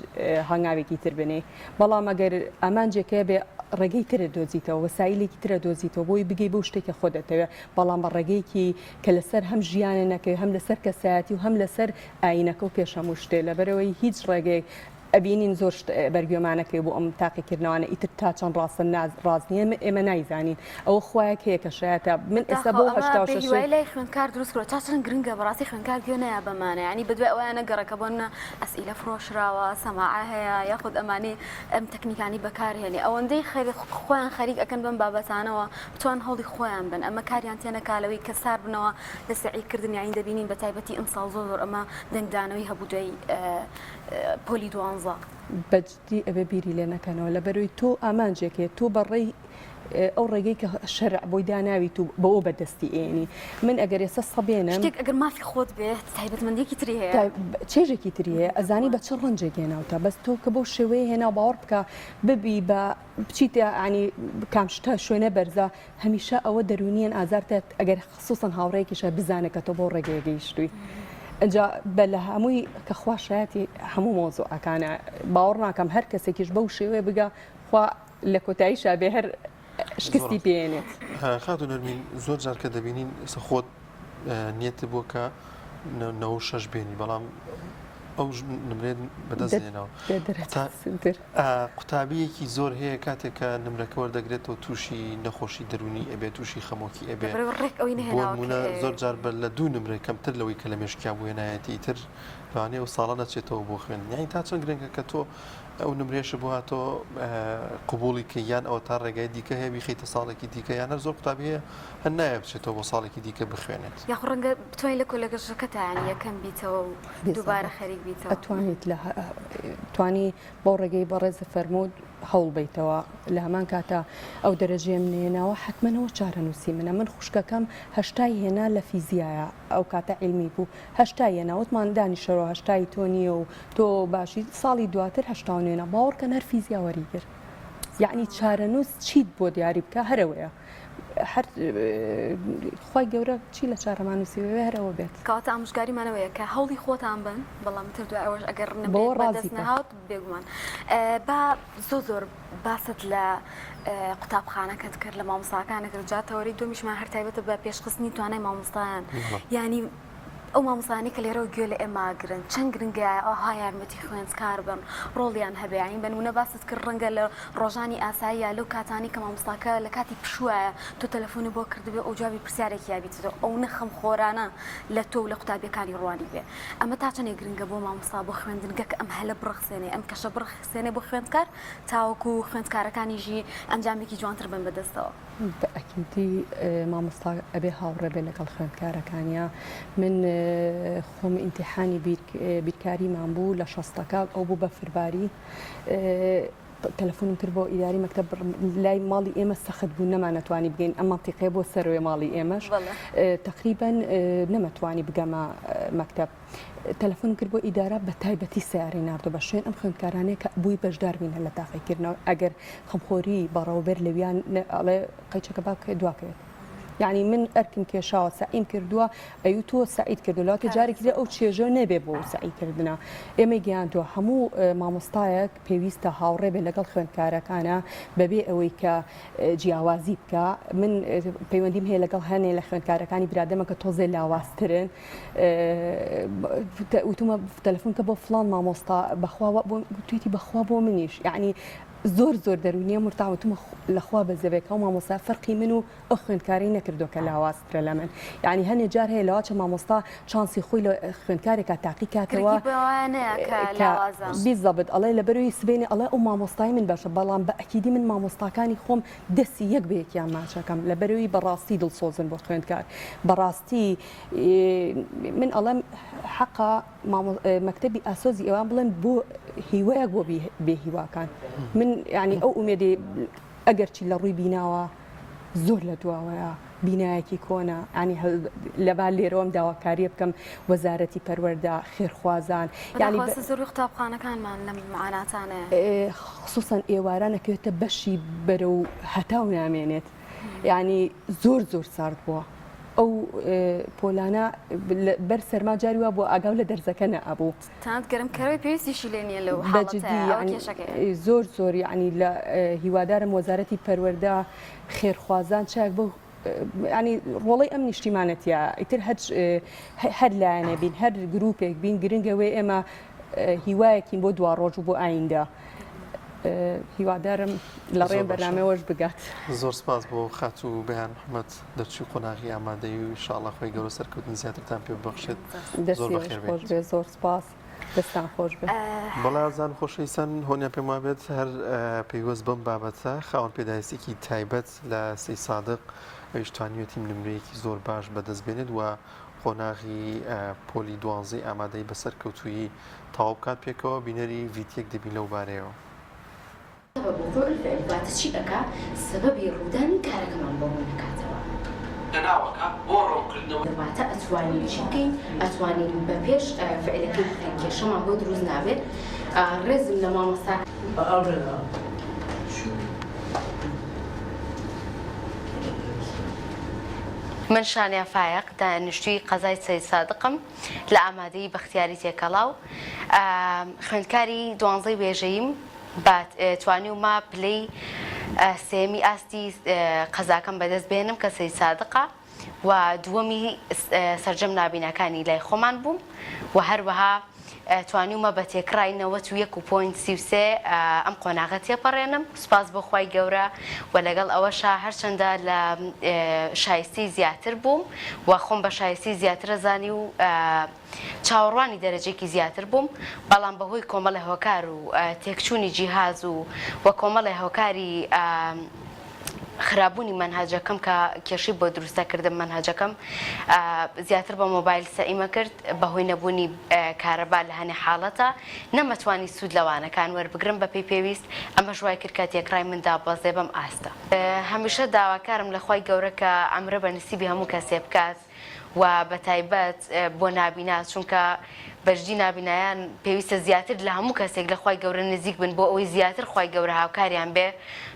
هەنگاوێکی تر بنێی، بەڵام ئەگەر ئامانجێک هەبێ ڕێگەی ترت دۆزیتەوە، وەسایلێکی ترە دۆزیتەوە بۆی بگەی بەو شتێک کە خۆت دەتەوێ، بەڵام بە ڕێگەیەکی کە لەسەر هەم ژیانە نەکەوێ هەم لەسەر کەسایەتی و هەم لەسەر ئایینەکە و پێش هەموو شتێ، لەبەرئەوەی هیچ ڕێگەیەک ئەبینین زۆر شت بەرگوێمان ئەکەوێ بۆ ئەم تاقیکردنەوانە ئیتر تا چەند ڕاستە ناز ڕاست نییە ئێمە نایزانین ئەوە خوایەک هەیە کە شایەتە من ئێستا بەداخەوە بۆ ئەمە 86 بێهیوایی لای خوێندکار دروست کردوە تا چەند گرنگە بەڕاستی خوێندکار گوێ نەیا بەمانە یانی بەدوای ئەوەیان نەگەڕێ کە بۆ نمونە ئەسئیلە فرۆشراوە سەماعە هەیە یاخود ئەمانەی ئەم تەکنیکانی بەکارهێنێ ئەوەندەی خەریک خۆیان خەریک ئەکەن بەم بابەتانەوە بتوان هەوڵی خۆیان بن ئەمە کاریان تێنەکا لەوەی کە سار بنەوە لە سەعی کردن یانی دەبینین بە تایبەتی ئەمساڵ زۆر زۆر ئەمە دەنگدانەوەی هەبوو دوای پۆلی دوانزە. بەجدی ئەبێ بیری لێ نەکەنەوە لەبەرەوەی تۆ ئامانجێک هەیە تۆ بە ڕێی ئەو ڕێگەی کە شەرع بۆی داناویت و بەوە بەدەستی ئێنی من ئەگەر ئێستا سەبێنم شتێک ئەگەر مافی خۆت بێت تایبەتمەندیەکی تری هەیە چێژێکی تری هەیە ئەزانی بە چ ڕەنجێک هێناوتە بەس تۆ کە بەو شێوەیە هێنا باوەڕ بکە ببی بە بچیتە ینی کام شتە شوێنە بەرزە هەمیشە ئەوە دەروونیەن ئازارتە ئەگەر خسوسەن هاوڕێیەکیشە بزانێت کە تۆ بەو ڕێگەیە گەیشتووی ئینجا بە لە هەمووی کە خوا شایەتی هەموو مەوزوعەکانە باوەڕ ناکەم هەر کەسێکیش بەو شێوەیە بگا خوا لە کۆتاییشا بێ هەر شکستی پێێنێت. خاتوو نەرمین زۆر جار کە دەبینین ئێستا خۆت نیەتت بووە کە 96 بێنی بەڵام ئەو نمرێت بەدەست هێناوە قوتابیەکی زۆر هەیە کاتێک کە نمرەکە وەردەگرێتەوە تووشی نەخۆشی دەرونی ئەبێت تووشی خەمۆکی ئەبێ بۆنمونە زۆر جار بەر لە دوو نمرە کەمتر لەوەی کە لە مێشکیا بوو هێنایەتی تر لەوانەیە ئەو ساڵە نەچێتەوە بۆ خوێندن یانی تا چەند گرنگە کە تۆ ئەو نمرێشە بۆ هاتەوە قبوڵی کە یان ئەوە تا ڕێگای دیکە هەیە بیخەیتە ساڵێکی دیکە یان هەر زۆر قوتابی هەیە هەر نایە بچێتەوە بۆ ساڵێکی دیکە بخوێنێت. یاخۆ ڕەنگە بتوانیت لە کۆلێژەکەتا یانی یەکەم بیتەوە و دووبارە خەریک بیتەوە. ئەتوانیت لە توانی بەو ڕێگەی بەڕێزت فەرمووت. هەوڵ بەیتەوە لە هەمان کاتا ئەو دەرەجەیەم نەهێناوە حەتمەن ئەوە چارەنووسی منە من خوشکەکەم هەشتای هێنا لە فیزیایە ئەو کاتە عیلمی بوو هەشتای هێنا وتمان دانیشەرەوە هەشتای تۆ نییە و تۆ باشی ساڵی دواتر 89 هێنا باوەڕکەن هەر فیزیا وەریگرت یعنی چارەنووس چیت بۆ دیاری بکە هەرەوەیە هەر خوای گەورە چی لە چارەمان نووسیوێ هەر ئەوە بێت. کەواتە ئامۆژگاریمان ئەوەیە کە هەوڵی خۆتان بن بەڵام تر دوای ئەوەش ئەگەر بەوە نمرەیەک بەدەست ڕازی بە. نەهات بێگومان با زۆر زۆر باست لە قوتابخانەکەت کرد لە مامۆستاکانت کرد جا تەوەرەی دووەمیشمان هەر تایبەتە بە پێشخستنی توانای مامۆستایان یانی ئەو مامۆستایانەی کە لێرەوە گوێ لە ئێمە ئەگرن چەند گرنگە ئەوها یارمەتی خوێندکار بن ڕۆڵیان هەبێ یانی بە نمونە باست کرد ڕەنگە لە ڕۆژانی ئاساییە لەو کاتانەی کە مامۆستاکە لە کاتی پشووایە تۆ تەلەفۆنی بۆ کردبێ ئەو جوابی پرسیارێکی یابیتەوە ئەونە خەمخۆرانە لە تۆ و لە قوتابیەکانی ڕوانی بێ ئەمە تا چەندێک گرنگە بۆ مامۆستا بۆ خوێندنگە کە ئەم هەلە بڕەخسێنێ ئەم کەشە بڕەخسێنێ بۆ خوێندکار تاوەکو خوێندکارەکانیشی ئەنجامێکی جوانتر بن بەدەستەوە. بە ئەکیدی مامۆستا ئەبێ هاوڕێ بێ لەگەڵ خوێندکارەکانیا من خۆم ئیمتیحانی بیرکاریمان بوو لە شەستەکە ئەو بوو بەفرباری تەلەفۆنم کرد بۆ ئیداری مەکتەب لای ماڵی ئێمە سەخت بوو نەمانەتوانی بگەین ئەم مەنتیقەیە بۆ سەرەوەی ماڵی ئێمەش تقریبا نەمەتوانی بگەمە مەکتەب تەلەفۆنم کرد بۆ ئیدارە بە تایبەتی سیارەی ناردۆ بە شوێن ئەم خوێندکارانەیە کە بووی بەشدار بینە لە تاقیکردنەوە ئەگەر خەمخۆری بەڕێوەبەر لەویان ئەڵێ قەیچەکە با بکەوێت دواکەوێت یعنی من ئەرکم کێشاوە سەعیم کردووە ئەی تۆ سەعیت کردو لەواتە جارێکی تر ئەو چێژە نەبێ بۆ سەعی کردنە ئێمەی گەیاندووە هەموو مامۆستایەک پێویستە هاوڕێ بێ لەگەڵ خوێندکارەکانە بەبێ ئەوەی کە جیاوازی بکە من پەیوەندیم هەیە لەگەڵ هەنێ لە خوێندکارەکانی برادەمە کە تۆزێ لاوازترن وتومە تەلەفۆن کە بۆ فلان مامۆستا بەخوا بۆ گوتویەتی بەخوا بۆ منیش یعنی زۆر زۆر دەرونیە مرتاح وتومە لەخوا بەزەبێک ئەو مامۆستا فەرقی من و ئەو خوێندکارەی نەکردووە کە لاوازترە لە من یعنی هەنێ جار هەیە لەواچە مامۆستا چانسی خۆی لە خوێندکارێکا تاقی کاتەوە بیزەبت ئەڵێ لەبەرەوەی سبەینێ ئەڵێ ئەو مامۆستای من باشە بەڵام بە ئەکیدی من مامۆستاکانی خۆم دەستی یەک بە یەکیان ماچەکەم لەبەرەوەی بەڕاستی دڵسۆزن بۆ خوێندکار بەڕاستی من ئەڵێم حەقە مەکتەبی ئاسۆزی ئێوان بڵێن بۆ هیوایەک بۆ بێ هیواکان من ینی ئەو ئومێدی ئەگەرچی لە ڕووی بیناوە زۆر لە دواوەیە بینایەکی کۆنە ینی لەبا لێرەوەم داواکاریە بکەم وەزارەتی پەروەردە خێرخوازان یعنی زۆر قوتابخانەکانمان لەم معاناتانە خصوصا ئێوارانەکەوێتە بەشی بەرەو هەتاو نامێنێت یعنی زۆر زۆر سارد بووە ئەو پۆلانە بەر سەرما جاری وا بۆ ئاگاو لە دەرزەکە نەئەبوو. تەنانەت گەرمکەرەوەی پێویستیشی لێ نییە لەو حاڵەتە ئەوە کێشەکەیە. زۆر زۆر یعنی لە هیوادارم وەزارەتی پەروەردە خێرخوازان چاک بۆ ینی ڕۆڵەی ئەم نیشتیمانە تیا ئیتر هەر هەر لایەنێ بین هەر گروپێک بین گرنگە وێ ئێمە هیوایەکین بۆ دواڕۆژ و بۆ ئایندە. هیوادارم لە ڕێ بەرنامەوەش بگات. زۆر سپاس بۆ خاتوو بەیان محمد دەرچووی قۆناغی ئامادەیی و ئینشاڵڵا خوای گەورە سەرکەوتنی زیاترتان پێ ببەخشێت. زۆر بەخێر بێن. خۆش بێ زۆر سپاس دەستان خۆش بێ. بەڵێ ئازیزان خۆشەویستان هۆنیا پێم وابێت هەر پەیوەست بەم بابەتە خاوەن پێداویستیکی تایبەت لە سەی سادق ئەویش توانیویەتی نمرەیەکی زۆر باش بەدەست بێنێت و قۆناغی پۆلی دوانزەی ئامادەی بە سەرکەوتوویی تەواو بکات پێکەوە بینەری ڤیتیەک دەبین لەو بارەیەوە. سەبەب وقوع الفعل واتە چی ئەکا سەبەبی ڕوودانی کارەکەمان بۆ ڕوون ئەکاتەوە. لە ناوەکە بۆ ڕوونکردنەوەی. واتە ئەتوانین چی بکەین ئەتوانین بە پێش فعلەکەی بخەین کێشەمان بۆ دروست نابێت ڕێزم لە مامۆستا. من شانیا فایەق دانیشتووی قەزای سەیدسادقم لە ئامادەیی بەختیاری تێکەڵاو خوێندکاری دوانزەی وێژەییم بە توانیومە پلەی سێیەمی ئاستی قەزاکەم بەدەست بهێنم کە سەیدسادقە و دووەمی سەرجەم نابیناکانی لای خۆمان بووم و هەروەها توانیومە بە تێکڕای 91 و point 33 ئەم قۆناغە تێپەڕێنم سوپاس بۆ خوای گەورە و لەگەڵ ئەوەشا هەرچەندە لە شایستەی زیاتر بووم و خۆم بە شایستەی زیاترە زانی و چاوەڕوانی دەرەجەیەکی زیاتر بووم بەڵام بەهۆی کۆمەڵێ هۆکار و تێکچوونی جیهاز و و کۆمەڵێ هۆکاری. خراپبوونی مەنهەجەکەم کە کێشەی بۆ دروست دەکردم مەنهەجەکەم زیاتر بە مۆبایل سەعیمە کرد بەهۆی نەبوونی کارەبا لە هەنێ حاڵەتە نەمەتوانی سوود لە وانەکان وەربگرم بەپێی پێویست ئەمەش وای کرد کە تێکڕای من دابەزێ بەم ئاستە. هەمیشە داواکارم لە خوای گەورە کە عەمرە بە نسیبی هەموو کەسێ بکات و بەتایبەت بۆ نابینا چونکە بەجدی نابینایان پێویستە زیاتر لە هەموو کەسێک لە خوای گەورە نزیک بن بۆ ئەوەی زیاتر خوای گەورە هاوکاریان بێ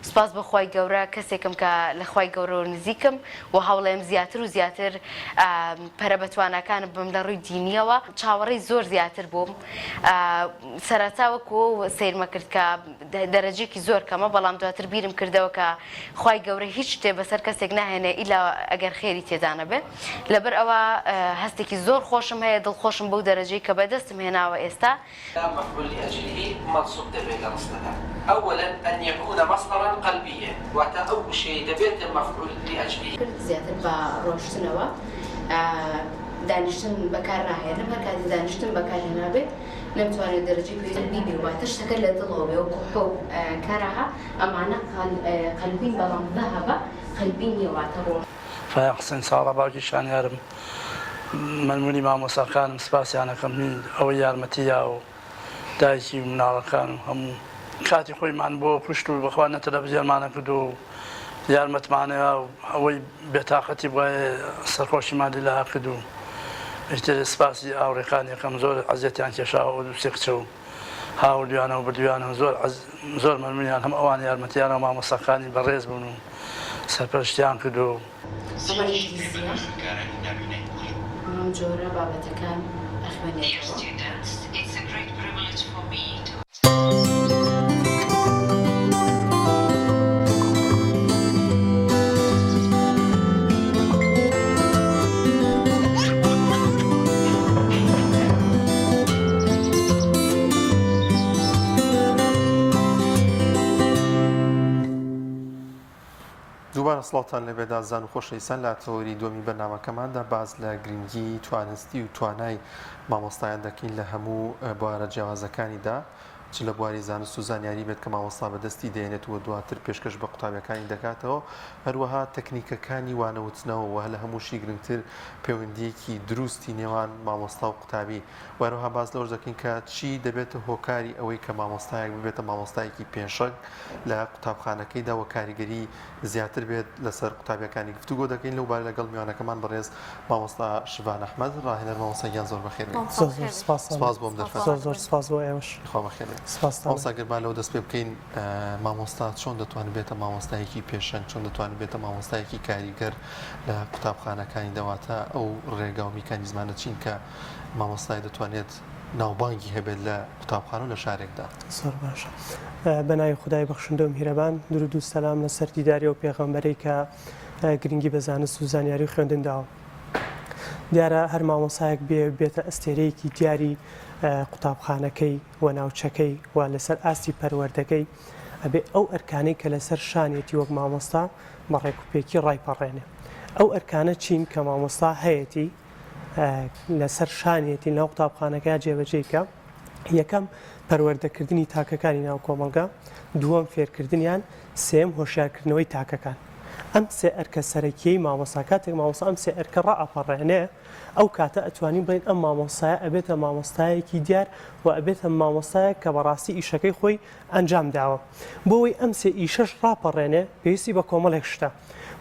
سوپاس بۆ خوای گەورە کەسێکم کە لە خوای گەورەوە نزیکم و هەوڵێم زیاتر و زیاتر پەرە بە تواناکانم بم لە ڕووی دینیەوە چاوەڕێی زۆر زیاتر بووم سەرەتا وەکو سەیرمە کرد کە دەرەجەیەکی زۆر کەمە بەڵام دواتر بیرم کردەوە کە خوای گەورە هیچ شتێ بەسەر کەسێک ناهێنێ ئیلا ئەگەر خێری تێدا نەبێ لەبەر ئەوە هەستێکی زۆر خۆشم هەیە دڵخۆشم بەو دەرەجەی کە بەدەستم هێناوە ئێستا. مفعول لأجله منصوب دەبێت لە ڕستەدا اولا ان یکون مصدرا قلبیا واتە ئەو وشەیەی دەبێتە مفعول لأجله. کرد زیاتر بە ڕۆشتنەوە دانیشتن بەکار ناهێنم هەر کاتێ دانیشتن بەکار هێنابێ نەمتوانیوە دەرەجەی پێویست قەلبی بێ واتە شتەکە لە دڵەوە بێ وەکو حوب کەرەهە ئەمانە قەلبین بەڵام ذهب قەلبی نیە واتە ڕۆ. فایەق حسێن ساڵە باوکی شانیارم مەمنونی مامۆستاکانم سپاسیان ئەکەم هین ئەوەی یارمەتی یا و دایکی و مناڵەکان و هەموو کاتی خۆیمان بۆ کوشت و بەخوا نە تەلەفزیۆنمان نەکردو و یارمەتمانەیا و ئەوەی بێتاقەتی بوایە سەرخۆشیمان لێ لەهاکرد و ئیتر سپاسی هاوڕێکانی ئەکەم زۆر ئەزیەتیان کێشاوە ئەو دوو سێ کچە و هاوردویانە و بردویانە و زۆر زۆر مەمنونیان هەم ئەوان یارمەتیانە و مامۆستاکانی بەڕێز بوون و سەرپەرشتیان کردو. ئەمە ئینگلیزییە ئەم جۆرە بابەتەکان ئەخوێنێتەوە. دووبارە سڵاوتان لێبێت ئازیزان و خۆشەویستان لە تەوەری دووەمی بەرنامەکەماندا باس لە گرنگی توانستی و توانای مامۆستایان دەکەین لە هەموو بوارە جیاوازەکانیدا چ لە بواری زانست و زانیاری بێت کە مامۆستا بەدەستی دێنێت و دواتر پێشکەش بە قوتابیەکانی دەکاتەوە هەروەها تەکنیکەکانی وانەوتنەوە و لە هەمووشی گرنگتر پەیوەندیەکی دروستی نێوان مامۆستا و قوتابی و هەروەها باس لەوەش دەکەین کە چی دەبێتە هۆکاری ئەوەی کە مامۆستایەک ببێتە مامۆستایەکی پێشەنگ لە قوتابخانەکەیدا و کاریگەری زیاتر بێت لەسەر قوتابیەکانی گفتوگۆ دەکەین لەو بارە لەگەڵ میوانەکەمان بەڕێز مامۆستا شڤان ئەحمەد ڕاهێنەر مامۆستا گیان زۆر بەخێر بێیت. زۆر زۆر سپاس سپاس بۆ ئەم دەرفەتە. زۆر زۆر سپاس بۆ ئێوەش. خوا بەخێر بێت. سپاستان. مامۆستا گەر با لەوە دەست پێ بکەین مامۆستا چۆن دەتوانێت بێتە مامۆستایەکی پێشەنگ چۆن دەتوانێت بێتە مامۆستایەکی کاریگەر لە قوتابخانەکانی واتە ئەو ڕێگا و میکانیزمانە چین کە مامۆستای دەتوانێت ناوبانگی هەبێت لە قوتابخانە و لە شارێکدا؟ زۆر باشە. بە ناوی خودای بەخشندە و میهرەبان، دروود و سەلام لەسەر دیداری ئەو پێغەمبەرەی کە گرنگی بە زانست و زانیاری و خوێندن داوە. دیارە هەر مامۆسایەک بێ بێتە ئەستێرەیەکی دیاری قوتابخانەکەی و ناوچەکەی و لەسەر ئاستی پەروەردەکەی ئەبێ ئەو ئەرکانەی کە لەسەر شانیەتی وەک مامۆستا بە ڕێکوپێکی ڕایپەڕێنێ. ئەو ئەرکانە چین کە مامۆستا هەیەتی؟ لەسەر شانیەتی لەناو قوتابخانەکەیا جێبەجێی بکا، یەکەم پەروەردەکردنی تاکەکانی ناو کۆمەڵگا، دووەم فێرکردنیان، سێیەم هۆشیارکردنەوەی تاکەکان. ئەم سێ ئەرکە سەرەکیەی مامۆستا، کاتێک مامۆستا ئەم سێ ئەرکە ڕائەپەڕێنێ ئەو کاتە ئەتوانین بڵێین ئەم مامۆستایە ئەبێتە مامۆستایەکی دیار و ئەبێتە مامۆستایەک کە بەڕاستی ئیشەکەی خۆی ئەنجام داوە. بۆ ئەوەی ئەم سێ ئیشەش ڕاپەڕێنێ پێویستی بە کۆمەڵێک شتە.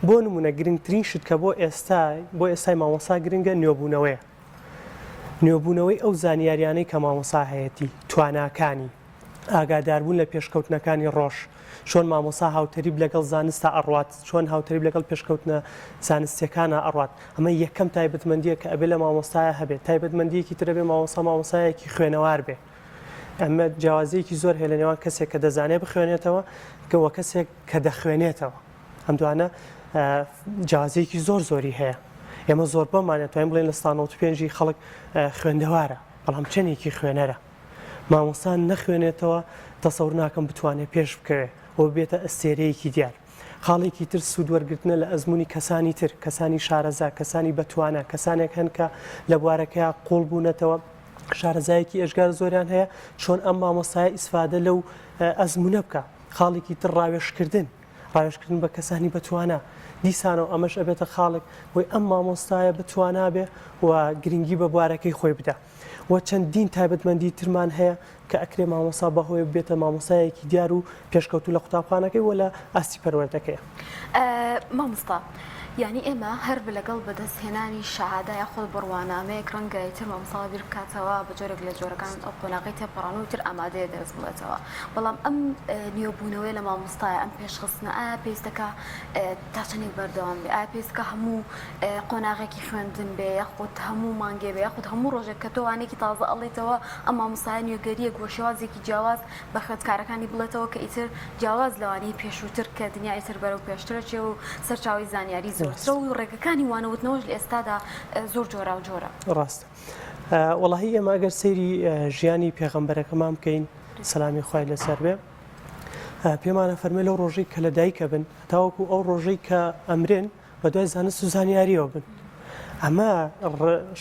بۆ نموونە گرنگترین شت کە بۆ ئێستا بۆ ئێستای مامۆستا گرنگە نوێبوونەوەیە. نوێبوونەوەی ئەو زانیاریانەی کە مامۆستا هەیەتی، تواناکانی، ئاگاداربوون لە پێشکەوتنەکانی ڕۆژ، چۆن مامۆستا هاوتەریب لەگەڵ زانستا ئەڕوات، چۆن هاوتەریب لەگەڵ پێشکەوتنە زانستیەکانا ئەڕوات، ئەمە یەکەم تایبەتمەندیە کە ئەبێ لە مامۆستایا هەبێت، تایبەتمەندیەکی تر ئەبێ مامۆستا مامۆستایەکی خوێنەوار بێ. ئەمە جیاوازیەکی زۆر هەیە لە نێوان کەسێک کە دەزانێت بخوێنێتەوە وە کەسێک کە دەخوێنێتەوە. ئەم دوانە جیاوازیەکی زۆر زۆری هەیە. ئێمە زۆربەمان ئەتوانین بڵێین 95% ی خەڵک خوێندەوارە، بەڵام چەندێکی خوێنەرە؟ مامۆستا نەخوێنێتەوە تەسەور ناکەم بتوانێت پێش بکەوێ و ببێتە ئەستێرەیەکی دیار. خاڵێکی تر سوود وەرگرتنە لە ئەزموونی کەسانی تر، کەسانی شارەزا، کەسانی بەتوانا، کەسانێک هەن کە لە بوارەکەیا قووڵ بوونەتەوە، شارەزایەکی ئێجگار زۆریان هەیە، چۆن ئەم مامۆستایە ئیسفادە لەو ئەزموونە بکا. خاڵێکی تر ڕاوێژکردن. ڕاوێژکردن بە کەسانی بەتوانا دیسانەوە ئەمەش ئەبێتە خاڵێک بۆی ئەم مامۆستایە بەتوانا بێ و گرنگی بە بوارەکەی خۆی بدا. و چەندین تایبەتمەندی ترمان هەیە کە ئەکرێ مامۆستا بەهۆی ببێتە مامۆستایەکی دیار و پێشکەوتوو لە قوتابخانەکەی و لە ئاستی پەروەردەکەی. مامۆستا یانی ئێمە هەر لەگەڵ بەدەست هێنانی شەهادە یاخود بڕوانامەیەک ڕەنگە ئیتر مامۆستا وا بیر بکاتەوە بە جۆرێک لە جۆرەکان ئەو قۆناغەی تێپەڕاند و ئیتر ئامادەیە دەرس بڵێتەوە بەڵام ئەم نوێبوونەوەیە لە مامۆستایە ئەم پێشخستنە ئایا پێویستە کە تا چەندێک بەردەوام بێ ئایا پێویستە کە هەموو قۆناغێکی خوێندن بێ یاخود هەموو مانگێ بێ یاخود هەموو ڕۆژێک کە تۆ وانەیەکی تازە ئەڵێیتەوە ئەم مامۆستایە نوێگەرییەک وە شێوازێکی جیاواز بە خوێندکارەکانی بڵێتەوە کە ئیتر جیاواز لەوانەی پێشووتر کە دنیا ئیتر بەرەو پێشترەچێ و سەرچاوەی زانیاری زۆرترە و ڕێگەکانی وانەوتنەوەش لە ئێستادا زۆر جۆراوجۆرە. ڕاستە وەڵاهی ئێمە ئەگەر سەیری ژیانی پێغەمبەرەکەمان بکەین سەلامی خوای لەسەر بێ پێمانە فەرمێ لەو ڕۆژەی کە لە دایکە بن تاوەکو ئەو ڕۆژەی کە ئەمرن بەدوای زانست و زانیاریەوە بن ئەمە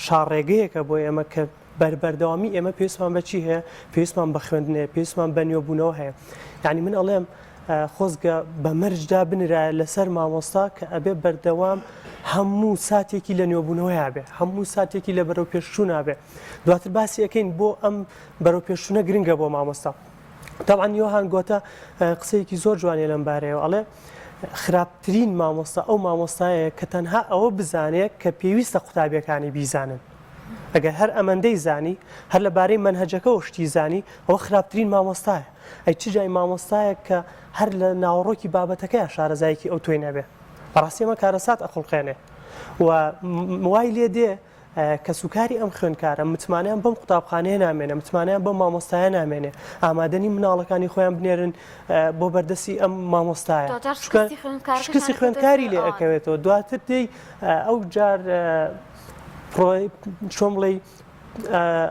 شاڕێگەیەکە بۆ ئێمە کە بەربەردەوامی ئێمە پێویستمان بە چی هەیە پێویستمان بە خوێندن هەیە پێویستمان بە نوێبوونەوە هەیە یعنی من ئەڵێم خۆزگە بە مەرجدا بنرایە لەسەر مامۆستا کە ئەبێ بەردەوام هەموو ساتێکی لە نوێبوونەوەیا بێ هەموو ساتێکی لە بەرەو پێشچوونا بێ دواتر باسی ئەەکەین بۆ ئەم بەرەو پێشچوونە گرنگە بۆ مامۆستا تەبعەن یۆهان گۆتە قسەیەکی زۆر جوانیە لەم بارەیەوە ئەڵێ خراپترین مامۆستا ئەو مامۆستایە کە تەنها ئەوە بزانێت کە پێویستە قوتابیەکانی بیزانن ئەگەر هەر ئەمەندەی زانی هەر لە بارەی مەنهەجەکەەوە شتی زانی ئەوە خراپترین مامۆستایە ئەی چ جای مامۆستایەک کە هەر لە ناوەڕۆکی بابەتەکەی شارەزایەکی ئەو تۆی نەبێ بەڕاستی ئەمە کارەسات ئەخوڵقێنێ و وای لێ دێ کەسوکاری ئەم خوێندکارە متمانەیان بەم قوتابخانەیە نامێنێ، متمانەیان بەم مامۆستایە نامێنێ، ئامادە نین مناڵەکانی خۆیان بنێرن بۆ بەردەستی ئەم مامۆستایە. دواجار شکستی خوێندکارەکەشیان شکستی ئەکەوێتە خوێندکاری سەر لێ ئەوان. ئەکەوێتەوە. دواتر دێی ئەو جار پرۆ چۆن بڵێی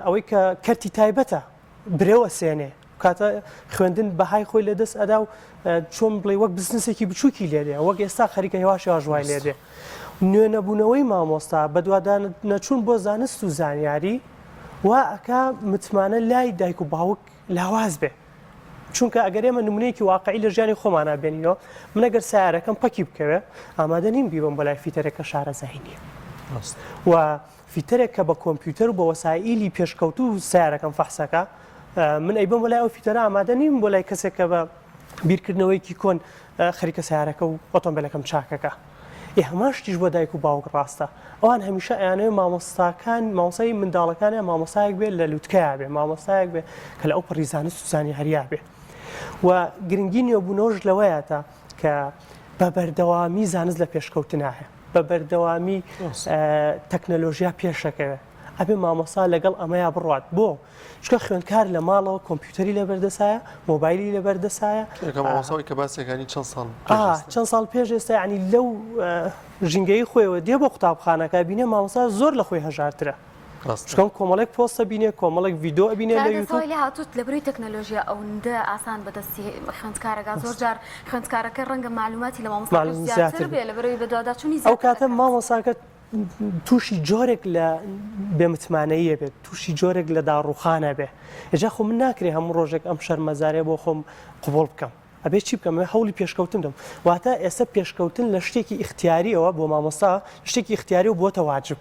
ئەوەی کە کەرتی تایبەتە برەو ئەسێنێ کاتە خوێندن بەهای خۆی لەدەست ئەدا و چۆن بڵێ وەک بزنسێکی بچووکی لێ دێ وەک ئێستا خەریکە هێواش هێواش وای لێ دێ نوێنەبوونەوەی مامۆستا بەدوادان نەچوون بۆ زانست و زانیاری وا ئەکا متمانە لای دایک و باوک لاواز بێ چونکە ئەگەر ئێمە نمونەیەکی واقعی لە ژیانی خۆمانا بێنینەوە من ئەگەر سیارەکەم پەکی بکەوێ ئامادە نیم بیبم بۆ لای fitter ێک کە شارەزایی نییە و fitter ێک کە بە کۆمپیوتەر و بە وەسائیلی پێشکەوتوو سەیارەکەم فەحسەکا، من ئەیبەم بۆ لای ئەو fitter ە ئامادە نیم بۆ لای کەسێک کە بە بیرکردنەوەیەکی کۆن خەریکە سەیارەکە و ئۆتۆمبیلەکەم چاکەکە. ئێ هەمان شتیش بۆ دایک و باوک ڕاستە. ئەوان هەمیشە ئەیانەوێ مامۆستاکان مامۆستای منداڵەکانیان مامۆستایەک بێت لە لوتکەیا بێ، مامۆستایەک بێ کە لە ئەوپەڕی زانست و زانیاریا بێ. و گرنگی نوێبوونەوەش لەوەیە تا کە بە بەردەوامی زانست لە پێشکەوتنایە. بە بەردەوامی تەکنەلۆژیا پێشەکەوێ ئەبێ مامۆستا لەگەڵ ئەمەیا بڕوات بۆ چونکە خوێندکار لە ماڵەوە کۆمپیوتەری لەبەردەسایە مۆبایلی لەبەردەسایە مامۆستای کە باسەکانی چەند ساڵ چەند ساڵ پێش ئێستا ینی لەو ژینگەی خۆیەوە دێ بۆ قوتابخانەکە بینێ مامۆستا زۆر لە خۆی هەژارترە چونکە کۆمەڵێک پۆست ئەبینێ کۆمەڵێک ڤیدۆ ئەبینێ لە یوتوب. لێ هاتووت لە بەروی تەکنەلۆژیا ئەوندە ئاسان بەدەستی خوێندکارەکە زۆر جار خوێندکارەکە ڕەنگە معلوماتی لە مامۆستاکەش زیاتر بێ لە بەروی بەدواداچوونی ئەو کاتە مامۆستاکە تووشی جۆرێک لە بێمتمانەیە بێت تووشی جۆرێک لە داڕوخانە بێ ئێجا خۆ من ناکرێ هەموو ڕۆژێک ئەم شەرمەزارەیە بۆ خۆم قبوڵ بکەم ئەبێ چی بکەم؟ ئەبێ هەوڵی پێشکەوتن بدەم. واتە ئێستا پێشکەوتن لە شتێکی ئیختیارییەوە بۆ مامۆستا شتێکی ئیختیارییەوە بووەتە واجب.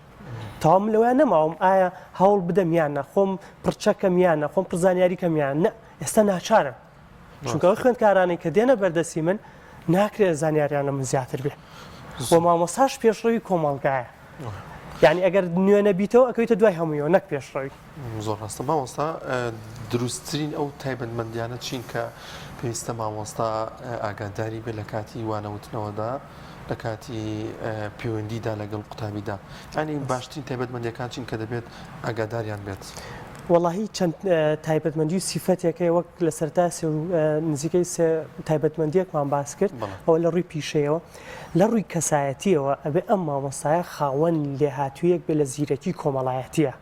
تەواو من لەوەیا نەماوم ئایا هەوڵ بدەم یان نا، خۆم پڕچەکەم یان نا، خۆم پڕ زانیاری کەم یان نا، ئێستا ناچارم. چونکە ئەو خوێندکارانەی کە دێنە بەردەستی من ناکرێت زانیاریان لە من زیاتر بێ. و مامۆستاش پێشڕەوی کۆمەڵگایە. یانی ئەگەر نوێ نەبیتەوە ئەکەویتە دوای هەموویەوە نەک پێشڕەوی. زۆر ڕاستە مامۆستا دروستترین ئەو تایبەتمەندیانە چین کە پێویستە مامۆستا ئاگاداری بێت لە کاتی وانەوتنەوەدا لە کاتی پەیوەندیدا لەگەڵ قوتابیدا ینی باشترین تایبەتمەندیەکان چین کە دەبێت ئاگاداریان بێت؟ وەڵاهی چەند تایبەتمەندی و سیفەتێک هەیە وەک لە سەرتا سێ نزیکەی سێ تایبەتمەندیەکمان باس کرد ئەوە لە ڕووی پیشەیەوە لە ڕووی کەسایەتیەوە ئەبێ ئەم مامۆستایە خاوەن لێهاتوویەک بێ لە زیرەکی کۆمەڵایەتیە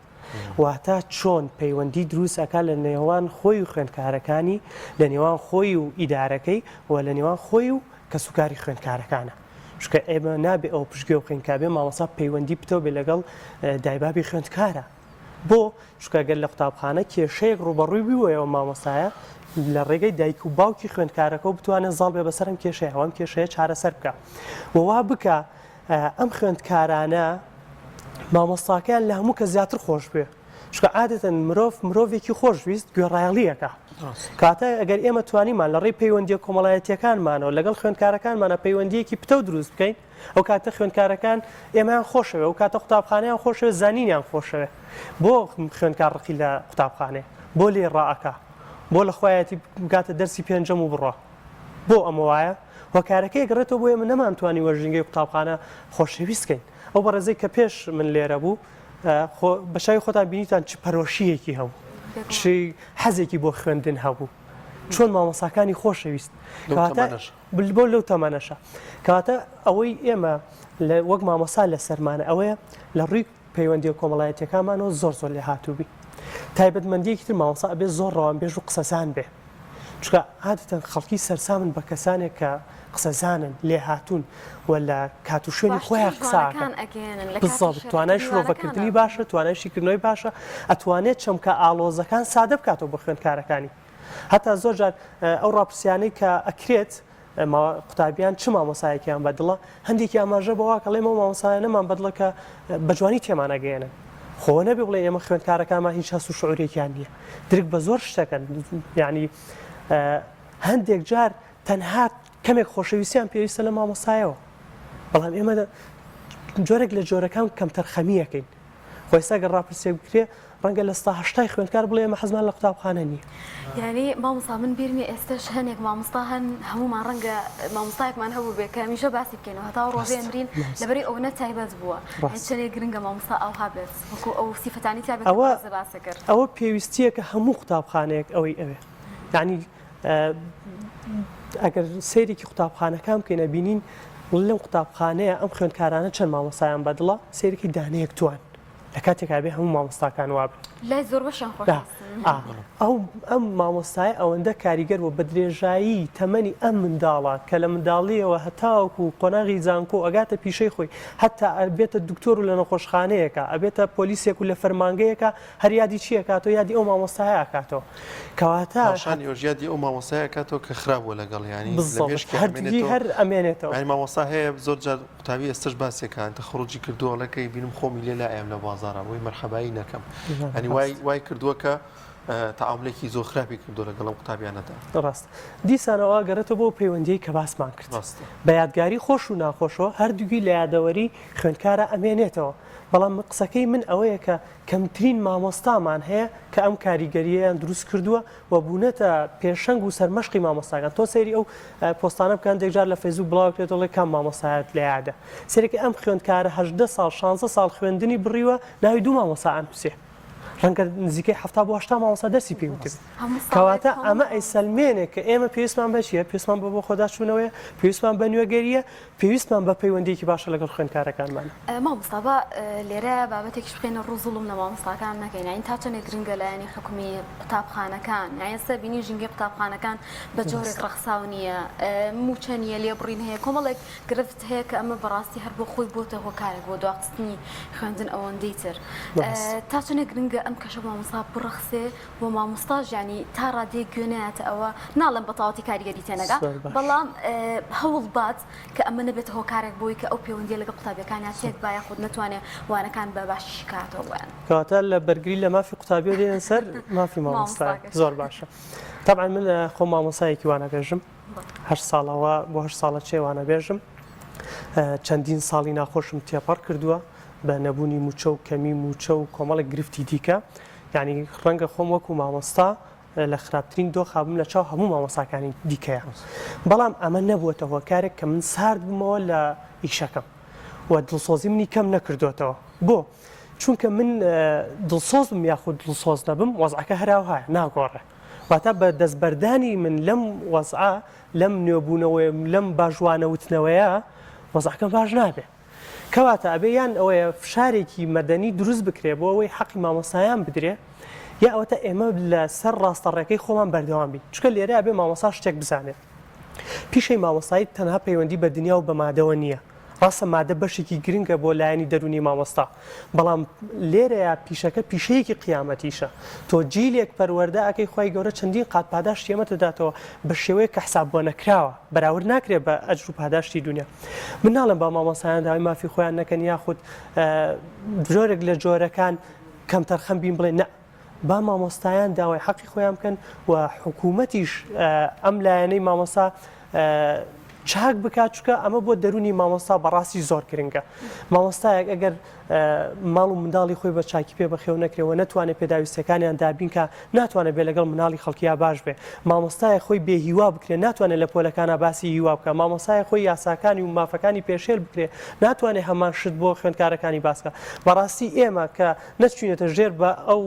واتە چۆن پەیوەندی دروست ئەکا لە نێوان خۆی و خوێندکارەکانی، لە نێوان خۆی و ئیدارەکەی و لە نێوان خۆی و کەسوکاری خوێندکارەکانە. چونکە ئێمە نابێ ئەوە پشتگوێ بخەین کە ئەبێ مامۆستا پەیوەندی پتەو بێ لەگەڵ دایبابی خوێندکارا. بۆ؟ چونکە گەر لە قوتابخانە کێشەیەک ڕووبەڕووی بووەوە مامۆستایە. لە ڕێگەی دایک و باوکی خوێندکارەکەوە بتوانێت زاڵ بێ بەسەر ئەم کێشەیە و ئەم کێشەیە چارەسەر بکا و وا بکا ئەم خوێندکارانە مامۆستاکەیان لە هەموو کە زیاتر خۆش بوێ چونکە عادەتەن مرۆڤ مرۆڤێکی خۆشویست گوێڕایەڵیەکە کاتە ئەگەر ئێمە توانیمان لە ڕێی پەیوەندیە کۆمەڵایەتیەکانمانەوە لەگەڵ خوێندکارەکانمانە پەیوەندیەکی پتەو دروست بکەین ئەو کاتە خوێندکارەکان ئێمەیان خۆشەوێ ئەو کاتە قوتابخانەیان خۆشەوێ زانینیان خۆشەوێ بۆ خوێندکار ڕقی لە قوتابخانەیە بۆ لێ ڕائەکا بۆ لە خوایەتی بگاتە دەرسی پێنجەم و بڕوا بۆ ئەمە وایە هۆکارەکەی گەڕێتەوە بۆ ئێمە نەمانتوانیوە ژینگەی قوتابخانە خۆشەویست کەین ئەو بەڕێزەی کە پێش من لێرە بوو خۆ بە چاوی خۆتان بینیتان چ پەرۆشییەکی هەبوو چ حەزێکی بۆ خوێندن هەبوو چۆن مامۆساکانی خۆشەویست کەواتە بۆ لەو تەمەنەشە کەواتە ئەوەی ئێمە وەک مامۆسا لەسەرمانە ئەوەیە لە ڕووی پەیوەندیە کۆمەڵایەتیەکانمانەوە زۆر زۆر لێهاتوو بین تایبەتمەندیەکی تر مامۆستا ئەبێ زۆر ڕەوانبێژ و قسەزان بێ چونکە عادەتەن خەڵکی سەرسامن بە کەسانێک کە قسەزانن لێهاتوون و لە کات و شوێنی خۆیان باشتریش قسە ئەکەن وانەکان ئەگەیەنن لە کاتی بالضبط توانای شێرکردنی شرۆڤەکردنی وانەکانە. باشە توانای شیکردنەوەی باشە ئەتوانێت چەمکە ئاڵۆزەکان سادە بکاتەوە بۆ خوێندکارەکانی هەتا زۆر جار ئەو ڕاپرسیانەی کە ئەکرێت قوتابیان چ مامۆسایەکیان بەدڵە هەندێکی ئاماژە بەوە کە ئەڵێم ئەو مامۆسایانەمان بەدڵە کە بە جوانی تێمان ئەگەیەنن خۆ نەبێ بڵێ ئێمە خوێندکارەکانمان هیچ هەست و شعورێکیان نییە درک بە زۆر شتەکەن یعنی هەندێک جار تەنها کەمێک خۆشەویستیان پێویستە لە مامۆسایەوە بەڵام ئێمە جۆرێک لە جۆرەکان کەمتەرخەمیەکەین خۆ ئێستا گەر ڕاپرسیەک بکرێ ڕەنگە لە ستا هەشتای خوێندکار بڵێ ئێمە حەزمان لە قوتابخانە نییە. یانی مامۆستا من بیرمە ئێستەش هەنێک مامۆستا هەن هەموومان ڕەنگە مامۆستایەکمان هەبووبێ کە هەمیشە باسی بکەینەوە هەتا ڕۆژێ ڕاست ئەمرین ڕاست لەبەری ئەوەنە تایبەت بووە یانی ڕاست. چەنێ گرنگە مامۆستا ئاوها بێت وەکو ئەو سیفەتانی تیا بێت کە ئەوە بەڕێزت باست کرد. ئەوە پێویستییەکە هەموو قوتابخانەیەک ئەوەی ئەوێ یانی ئەگەر سەیرێکی قوتابخانەکان بکەین ئەبینین لەم قوتابخانەیە ئەم خوێندکارانە چەند مامۆستایان بەدڵە سەیرێکی دانەیەک توان لە کاتێکا بێ هەموو مامۆستاکان وابن لای زۆربەشیان خۆشەویستن. ئەو ئەم مامۆستایە ئەوەندە کاریگەر بوو بە درێژایی تەمەنی ئەم منداڵە کە لە منداڵیەوە هەتاوەکو قۆناغی زانکۆ ئەگاتە پیشەی خۆی هەتا ئەبێتە دکتۆر و لە نەخۆشخانەیەکە ئەبێتە پۆلیسێک و لە فەرمانگەیەکە هەر یادی چی ئەکاتەوە یادی ئەو مامۆستایە ئەکاتەوە کەواتە پاشان ئێوەش یادی ئەو مامۆستایە ئەکاتەوە کە خراپ بووە لەگەڵ یانی لە بالضبط مێشکی هەردووکی ئەمێنێتەوە هەر ئەمێنێتەوە یانی مامۆستا هەیە زۆر جار قوتابی ئێستەش باسێکە تەخەڕوجی کردووە ئەڵێ کەی بینم خۆمی لێ لایەم لە بازاڕا بۆی مەرحەبایی نەکەم یانی وای ڕاست وای کردووە کە تەعامولێکی زۆر خراپی کردووە لەگەڵ ئەم قوتابیانەدا. ڕاست دیسانەوە ئەگەڕێتەوە بۆ ئەو پەیوەندیەی کە باسمان کرد ڕاستە. بە یادگاری خۆش و ناخۆشەوە هەردووکی لە یادەوەری خوێندکارا ئەمێنێتەوە بەڵام قسەکەی من ئەوەیە کە کەمترین مامۆستامان هەیە کە ئەم کاریگەرییەیان دروست کردووە و بوونەتە پێشەنگ و سەرمەشقی مامۆستاکان. تۆ سەیری ئەو پۆستانە بکە هەندێک جار لە فەیسبوک بڵاو ئەکرێتەوە ئەڵێ کام مامۆستایەت لە یادە. سەیرەکەی ئەم خوێندکارە 18 ساڵ 16 ساڵ خوێندنی بڕیوە ناوی دوو مامۆستا ئەنووسێ. ڕەنگە نزیکەی 70 بۆ 80 مامۆستا دەرسی پێ وتبێ. هەموو ساڵێک کەواتە هەموو ئەمە مامۆستا. ئەیسەلمێنێ کە ئێمە پێویستمان بە چییە؟ پێویستمان بە بۆخۆداچوونەوەیە، پێویستمان بە نوێگەرییە، پێویستمان بە پەیوەندییەکی باشە لەگەڵ خوێندکارەکانمانە. مامۆستا با لێرە بابەتێکیش بخەینە ڕوو زوڵم لە مامۆستاکان نەکەین یانی تا چەندێک گرنگە لایەنی حکومی قوتابخانەکان یانی ئێستا بینی ژینگەی قوتابخانەکان بە جۆرێک ڕەخساو نییە مووچە نییە لێبڕین هەیە کۆمەڵێک گرفت هەیە کە ئەمە بەڕاستی هەر بۆ خۆی بۆتە هۆکارێک بۆ دواخستنی خوێندن ئەوەندەی تر تا چەندێک گرنگە ئەم کەشە مامۆستا بڕەخسێ و مامۆستاش یانی تا ڕادەیەک گوێ نایاتە ئەوە ناڵێم بە تەواوەتی کاریگەری تێنەگا بەڵام هەوڵ بات کە ئەمە نەبێتە هۆکارێک بۆی کە ئەو پەیوەندیە لەگەڵ قوتابیەکانیا تێک با یاخود نەتوانێ وانەکان بە باشی شیکاتەوە بۆیان. کەواتە لە بەرگری لە مافی قوتابیەوە دێنە سەر مافی مامۆستا مامۆستاکەش. زۆر باشە تەبعەن من خۆم مامۆستایەکی وانەبێژم هەشت ساڵەوە بۆ هەشت ساڵە چێ وانەبێژم چەندین ساڵی ناخۆشم تێپەڕ کردووە بە نەبوونی مووچە و کەمی مووچە و کۆمەڵێک گرفتی دیکە یعنی ڕەنگە خۆم وەکو مامۆستا لە خراپترین دۆخا بم لە چاو هەموو مامۆستاکانی دیکەیە بەڵام ئەمە نەبووەتە هۆکارێک کە من سارد بمەوە لە ئیشەکەم و دڵسۆزی منی کەم نەکردوێتەوە بۆ چونکە من دڵسۆز بم یاخود دڵسۆز نەبم وەزعەکە هەراوهایە ناگۆڕێ واتە بە دەستبەردانی من لەم وەزعە لەم نوێبوونەوەی لەم باژوانەوتنەوەیە وەزعەکەم باش نابێ کەواتە ئەبێ یان ئەوەیە فشارێکی مەدەنی دروست بکرێ بۆ ئەوەی حەقی مامۆستایان بدرێ یا ئەوەتا ئێمە لە سەر ڕاستە ڕێکەی خۆمان بەردەوام بین چونکە لێرە ئەبێ مامۆستا شتێک بزانێت پیشەی مامۆستایی تەنها پەیوەندی بە دنیا و بە مادەوە نییە. ڕاستە مادە بەشێکی گرنگە بۆ لایەنی دەروونی مامۆستا، بەڵام لێرەیا پیشەکە پیشەیەکی قیامەتیشە. تۆ جیلێک پەروەردە ئەکەی خوای گەورە چەندین قات پاداشتی ئێمەت دەداتەوە بە شێوەیەک کە حساب بۆ نەکراوە، بەراورد ناکرێت بە ئەجر و پاداشتی دونیا. من ناڵێم با مامۆستایان داوای مافی خۆیان نەکەن یاخود جۆرێک لە جۆرەکان کەمتەرخەم بین بڵێن نە، با مامۆستایان داوای حەقی خۆیان بکەن و حکوومەتیش ئەم لایەنەی مامۆستا چاک بکات چکە ئەمە بۆ دەرونی مامۆستا بەڕاستی زۆر گرنگە مامۆستایەک ئەگەر ماڵ و منداڵی خۆی بە چاکی پێ بەخێو نەکرێەوە نەتوانێت پێداویستەکانیان دابینکە ناتوانێت بێ لەگەڵ مناڵی خەڵکیا باش بێ مامۆستای خۆی بێ هیوا بکرێ ناتوانێت لە پۆلەکانە باسی هیوا بکە مامۆستای خۆی یاساکانی و مافەکانی پێشێل بکرێ ناتوانێت هەمان شت بۆ خوێندکارەکانی باسکە بەڕاستی ئێمە کە نەچوینەتە ژێر بە ئەو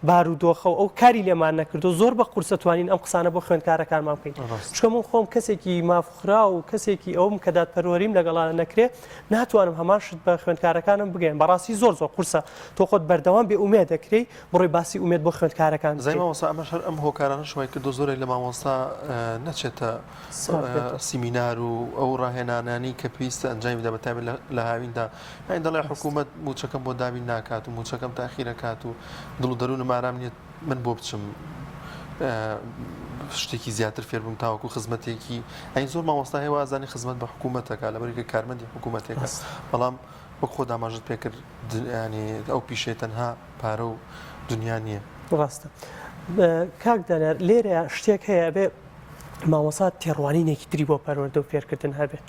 بارودۆخە و ئەو کاری لێمان نەکردو زۆر بە قورسە توانین ئەم قسانە بۆ خوێندکارەکانمان بکەین چونکە من خۆم کەسێکی مافخراو و کەسێکی ئەوم کە دادپەروەریم لەگەڵا نەکرێ ناتوانم هەمان شت بە خوێندکارەکانم بگەین بەڕاستی زۆر زۆر قورسە تۆ خۆت بەردەوام بێ ئومێد دەکرێی بڕۆی باسی ئومێد بۆ خوێندکارەکان زای بکەی. مامۆستا ئەمەش هەر ئەم هۆکارانەش وای کردووە زۆرێک لە مامۆستا نەچێتە سیمینار و ئەو ڕاهێنانانەی کە پێویستە ئەنجامی بدات بەتایبەت لە هاویندا یانی دەڵێ حکوومەت مووچەکەم بۆ دابین ناکات و مووچەکەم تاخیر ئەکات و دڵ و دەروونم ئارام نییە من بۆ بچم شتێکی زیاتر فێر بم تاوەکو خزمەتێکی ئەین زۆر مامۆستا هەیە وازانی خزمەت بە حکوومەت دەکات لەبەرئەوەی کە کارمەندی حکوومەتێکە بەڵام وەک خۆت ئاماژەت پێ کرد ینی ئەو پیشەیە تەنها پارە و دنیا نییە. ڕاستە کاک دانیار لێرە شتێک هەیە ئەبێ مامۆستا تێڕوانینێکی تری بۆ پەروەردە و فێرکردن هەبێت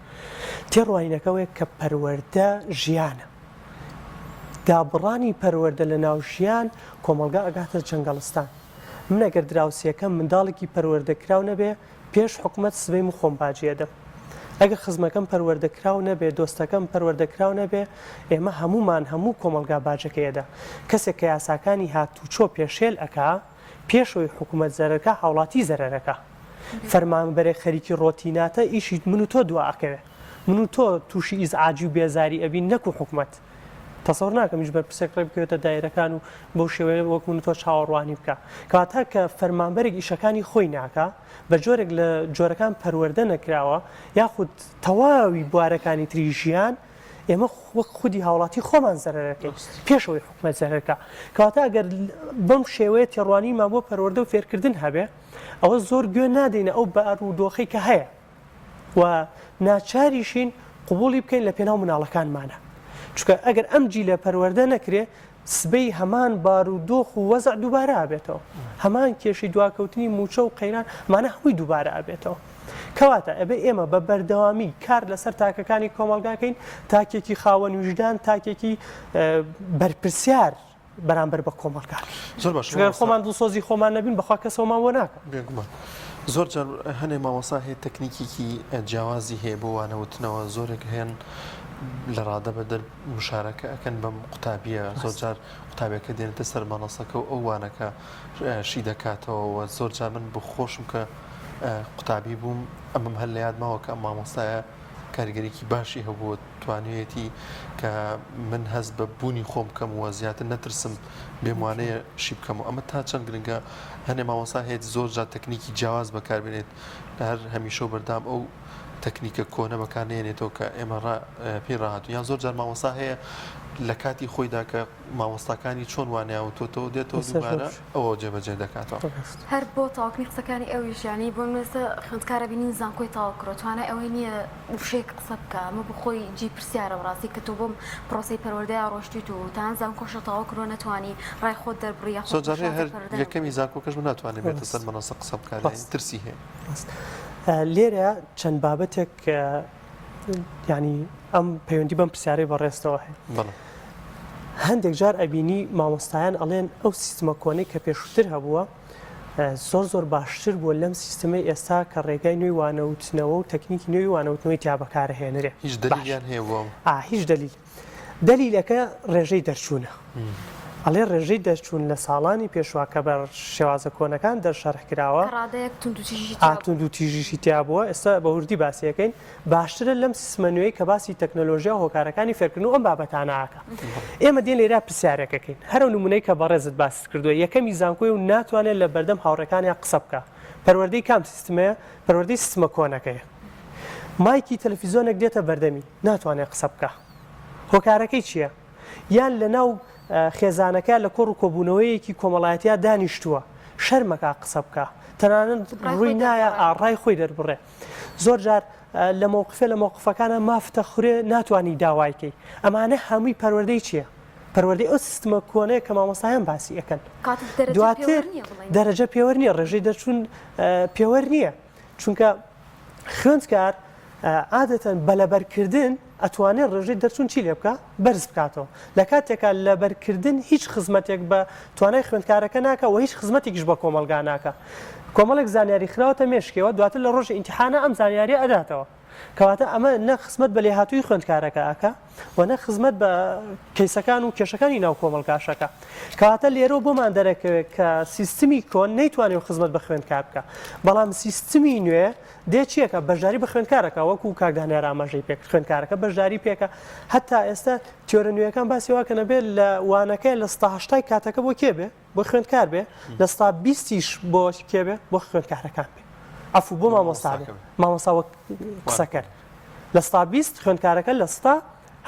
تێڕوانینەکە ئەوەیە کە پەروەردە ژیانە دابڕانی پەروەردە لە ناو ژیان کۆمەڵگا ئەگاتە جەنگەڵستان من ئەگەر دراوسێکەم منداڵێکی پەروەردە کراو نەبێ پێش حکومەت سبەی من خۆم باجی ئەدەم ئەگەر خزمەکەم پەروەردە کراو نەبێ دۆستەکەم پەروەردە کراو نەبێ ئێمە هەموومان هەموو کۆمەڵگا باجەکەی ئەدا کەسێک کە یاساکانی هاتوچۆ پێشێل ئەکا پێش ئەوەی حکومەت زەرەرکا هاوڵاتی زەرەرەکا فەرمانبەرێک خەریکی ڕۆتیناتە ئیشی من و تۆ دوا ئەکەوێ من و تۆ توشی ئیزعاجی و بێزاری ئەبین نەکو حکومەت تەسەور ناکەم هیچ بەرپرسێک ڕێ بکەوێتە دایرەکان و بەو شێوەیە وەک من و تۆ چاوەڕوانی بکا کەواتە کە فەرمانبەرێک ئیشەکانی خۆی ناکا بە جۆرێک لە جۆرەکان پەروەردە نەکراوە یاخود تەواوی بوارەکانی تری ژیان ئێمە وەک خودی هاوڵاتی خۆمان زەرەرەکەین پێش ئەوەی حکومەت زەرەرکا کەواتە ئەگەر بەم شێوەیە تێڕوانینمان بۆ پەروەردە و فێرکردن هەبێ ئەوە زۆر گوێ نادەینە ئەو بار و دۆخەی کە هەیە و ناچاریشین قبوڵی بکەین لە پێناو مناڵەکانمانە چونکە ئەگەر ئەم جیلە پەروەردە نەکرێ سبەی هەمان بارودۆخ و وەزع دووبارە ئەبێتەوە، هەمان کێشەی دواکەوتنی مووچە و قەیران ئەمانە هەمووی دووبارە ئەبێتەوە. کەواتە ئەبێ ئێمە بە بەردەوامی کار لەسەر تاکەکانی کۆمەڵگا کەین، تاکێکی خاوەن ویژدان، تاکێکی بەرپرسیار بەرامبەر بە کۆمەڵگا. زۆر باشە چونکە مامۆستا. خۆمان دڵسۆزی خۆمان نەبین بەخوا کەس ئەومان بۆ ناکا. بێگومان. زۆر جار هەنێ مامۆستا هەیە تەکنیکێکی جیاوازی هەیە بۆ وانەوتنەوە، زۆرێک هەن لە ڕادە بەدەر مشارەکە ئەکەن بەم قوتابیە زۆر جار قوتابیەکە دێنێتە سەر مەنەسەکە و ئەو وانەکە شی دەکاتەوە و زۆر جار من بۆ خۆشم کە قوتابی بووم ئەمەم هەر لە یاد ماوە کە ئەم مامۆستایە کاریگەریکی باشی هەبووە توانیویەتی کە من هەست بە بوونی خۆم بکەم و زیاتر نەترسم بێم وانەیە شی بکەم و ئەمە تا چەند گرنگە هەنێ مامۆستا هەیە زۆر جار تەکنیکی جیاواز بەکاربێنێت لە هەر هەمیشە و بەردام ئەو تەکنیکە کۆنە بەکار نێنێتەوە کە ئێمە پێی ڕاهاتوو یان زۆر جار مامۆستا هەیە لە کاتی خۆیدا کە مامۆستاکانی چۆن وانەیان وتۆتەوە دێتەوە دووبارە ئەوە جێبەجێ دەکاتەوە. هەر بۆ تەواوکردنی قسەکانی ئەویش یانی بۆ نمونە ئێستا خوێندکارە بینین زانکۆی تەواو کردوە توانای ئەوەی نییە وشەیەک قسە بکا ئەمە بۆ خۆی جێی پرسیارە بەڕاستی کە تۆ بۆم پرۆسەی پەروەردەیا ڕۆشتیت و تان زانکۆشە تەواو کردوە نەتوانی ڕای خۆت دەربڕی یاخود زۆر جار هەیە شازە هەر پەروەردە یەکەمی نەبووی. زانکۆکەش بوو ناتوانێت بێتە سەر مەنەسە قسە بکات یانی ترسی هەیە. لێرە چەند بابەتێک یانی ئەم پەیوەندی بەم پرسیارەی بەڕێزتەوە هەیە. هەندێک جار ئەبینی مامۆستایان ئەڵێن ئەو سیستمە کۆنەی کە پێشووتر هەبووە زۆر زۆر باشتر بووە لەم سیستمەی ئێستا کە ڕێگای نوێی وانەوتنەوە و تەکنیکی نوێی وانەوتنەوەی تیا بەکارهێنرێ. هیچ دەلیلیان هەیە بۆ ئەم؟ هیچ دەلیل. دەلیلەکە ڕێژەی دەرچوونە. ئەڵێ ڕێژەی دەرچوون لە ساڵانی پێشوە کە بە شێوازە کۆنەکان دەر شەرح کراوە، کە ڕادەیەک توندوتیژیشی تیا بووە. توندوتیژیشی تیا بووە، ئێستا بە وردی باسی ئەکەین، باشترە لەم سیستمە نوێی کە باسی تەکنەلۆژیا و هۆکارەکانی فێرکردن و ئەم بابەتانە ئەکا. ئێمە دێین لێرە پرسیارێک ئەکەین، هەر ئەو نموونەی کە بەڕێزت باست کردووە، یەکەمی زانکۆیە و ناتوانێت لە بەردەم هاوڕێکانیا قسە بکا، پەروەردەی کام سیستمەیە؟ پەروەردەی سیستمە کۆنەکەیە. مایکی تەلەفیزۆنێک دێتە بەردەمی ناتوانێت قسە بکا هۆکارەکەی چییە؟ یان لە ناو خێزانەکە لە کۆڕ و کۆبوونەوەیەکی کۆمەڵایەتیا دانیشتووە شەرمەکا قسە بکا تەنانەت ڕووی نایە ئاڕای خۆی دەربڕێ زۆر جار لە مەوقفێ لە مەوقفەکانە مافتە خورێ ناتوانی داوای کەی ئەمانە هەمووی پەروەردەی چییە؟ پەروەردەی ئەو سیستمە کۆنەیە کە مامۆستایان باسی ئەکەن دواتر دەرەجە پێوەر نییە ڕێژەی دەرچوون پێوەر نییە چونکە خوێندکار عادەتەن بە لەبەرکردن ئەتوانێت ڕێژەی دەرچوون چی لێ بکە بەرز بکاتەوە لە کاتێکا لەبەرکردن هیچ خزمەتێک بە توانای خوێندکارەکە ناکە و هیچ خزمەتێکیش بە کۆمەڵگا ناکە کۆمەڵێک زانیاری خراوەتە مێشکەوە دواتر لە ڕۆژی ئیمتیحانە ئەم زانیاریە ئەداتەوە کەواتە ئەمە نە خزمەت بە لێهاتوویی خوێندکارەکە ئەکا و نە خزمەت بە کەیسەکان و کێشەکانی ناو کۆمەڵگاش ئەکا. کەواتە لێرەوە بۆمان دەرەکەوێت کە سیستمی کۆن نەیتوانیوە خزمەت بە خوێندکار بکا، بەڵام سیستمی نوێ دێ چی ئەکا؟ بەشداری بە خوێندکار ئەکا، وەکو کاک دانیار ئاماژەی پێکرد خوێندکارەکە بەشداری پێکا. هەتا ئێستا تیۆرە نوێیەکان باسی وا کەن ئەبێ لە وانەکە لە ستا هەشتای کاتەکە بۆ کێ بێ؟ بۆ خوێندکار بێ لە ستا بیستیش بۆ کێ بێ بۆ خوێندکارەکان بێ عەفو بۆ مامۆستا بێ مامۆستا وەک قسەکەر لە ستا 20 خوێندکارەکە لە ستا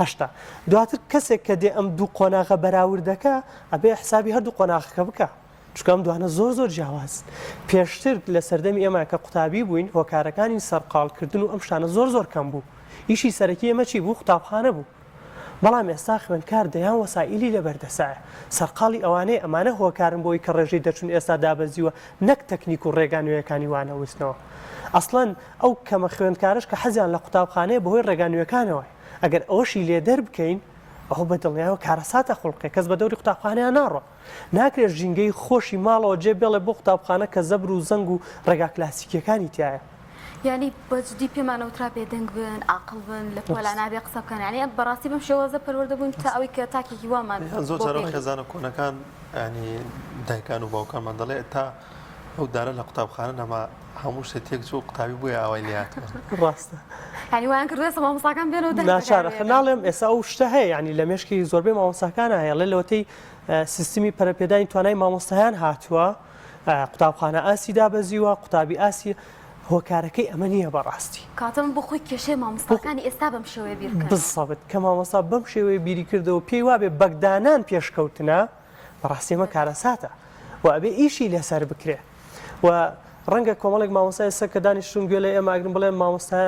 هەشتا دواتر کەسێک کە دێ ئەم دوو قۆناغە بەراوردەکە ئەبێ حسابی هەردوو قۆناغەکە بکە چونکە ئەم دوانە زۆر زۆر جیاواز پێشتر لە سەردەمی ئێمە کە قوتابی بووین هۆکارەکانی سەرقاڵکردن و ئەم شتانە زۆر زۆر کەم بوو ئیشی سەرەکی ئێمە چی بوو قوتابخانە بوو بەڵام ئێستا خوێندکار دەیان وەسائیلی لەبەردەسایە، سەرقاڵی ئەوانەیە، ئەمانە هۆکارن بۆی کە ڕێژەی دەرچوون ئێستا دابەزیوە نەک تەکنیک و ڕێگا نوێیەکانی وانە وتنەوە. ئەسڵەن ئەو کەمە خوێندکارەش کە حەزیان لە قوتابخانەیە بەهۆی ڕێگا نوێکانەوەیە، ئەگەر ئەوەشی لێ دەربکەین ئەوە بە دڵنیایەوە کارەسات ئەخوڵقێ، کەس بە دەوری قوتابخانەیا ناڕوا. ناکرێت ژینگەی خۆشی ماڵەوە جێ بێڵێ بۆ قوتابخانە کە زەبر و زەنگ و ڕێگا کلاسیکیەکانی تیایە. یانی بە جدی پێمان ئەوترا بێدەنگ بن، ئاقڵ بن، لە پۆلا نابێ قسە بکەن، یانی بەڕاستی بەم شێوازە پەروەردە بووین تا ئەوەی کە تاکێکی وامان یان زۆر بۆ جار ئەو پێک. خێزانە کۆنەکان یانی دایکان و باوکانمان دەڵێ تا ئەو دارە لە قوتابخانە نەما هەموو شتێ تێک چوو قوتابی بۆیە ئاوای لێ هاتووە. ڕاستە. یانی وایان کردووە ئێستا مامۆستاکان بێنەوە دەنگ ناچارە بەکاربهێنن. ناڵێم ئێستا ئەو شتە هەیە یانی لە مێشکی زۆربەی مامۆستاکانا هەیە ئەڵێ لەوەتەی سیستمی پەرەپێدانی توانای مامۆستایان هاتووە قوتابخانە ئاستی دابەزیوە قوتابی ئاستی هۆکارەکەی ئەمە نییە بەڕاستی. کەواتە من بۆ خۆی کێشەیە مامۆستاکانی ئێستا بەم شێوەیە بیر بکەنەوە. بزەبت کە مامۆستا بەم شێوەیە بیری کردەوە پێی وابێ بەگدانان پێشکەوتنە بەڕاستی ئەمە کارەساتە و ئەبێ ئیشی لەسەر بکرێ و ڕەنگە کۆمەڵێک مامۆستا ئێستا کە دانیشتون گوێ لە ئێمە ئەگرن بڵێن مامۆستا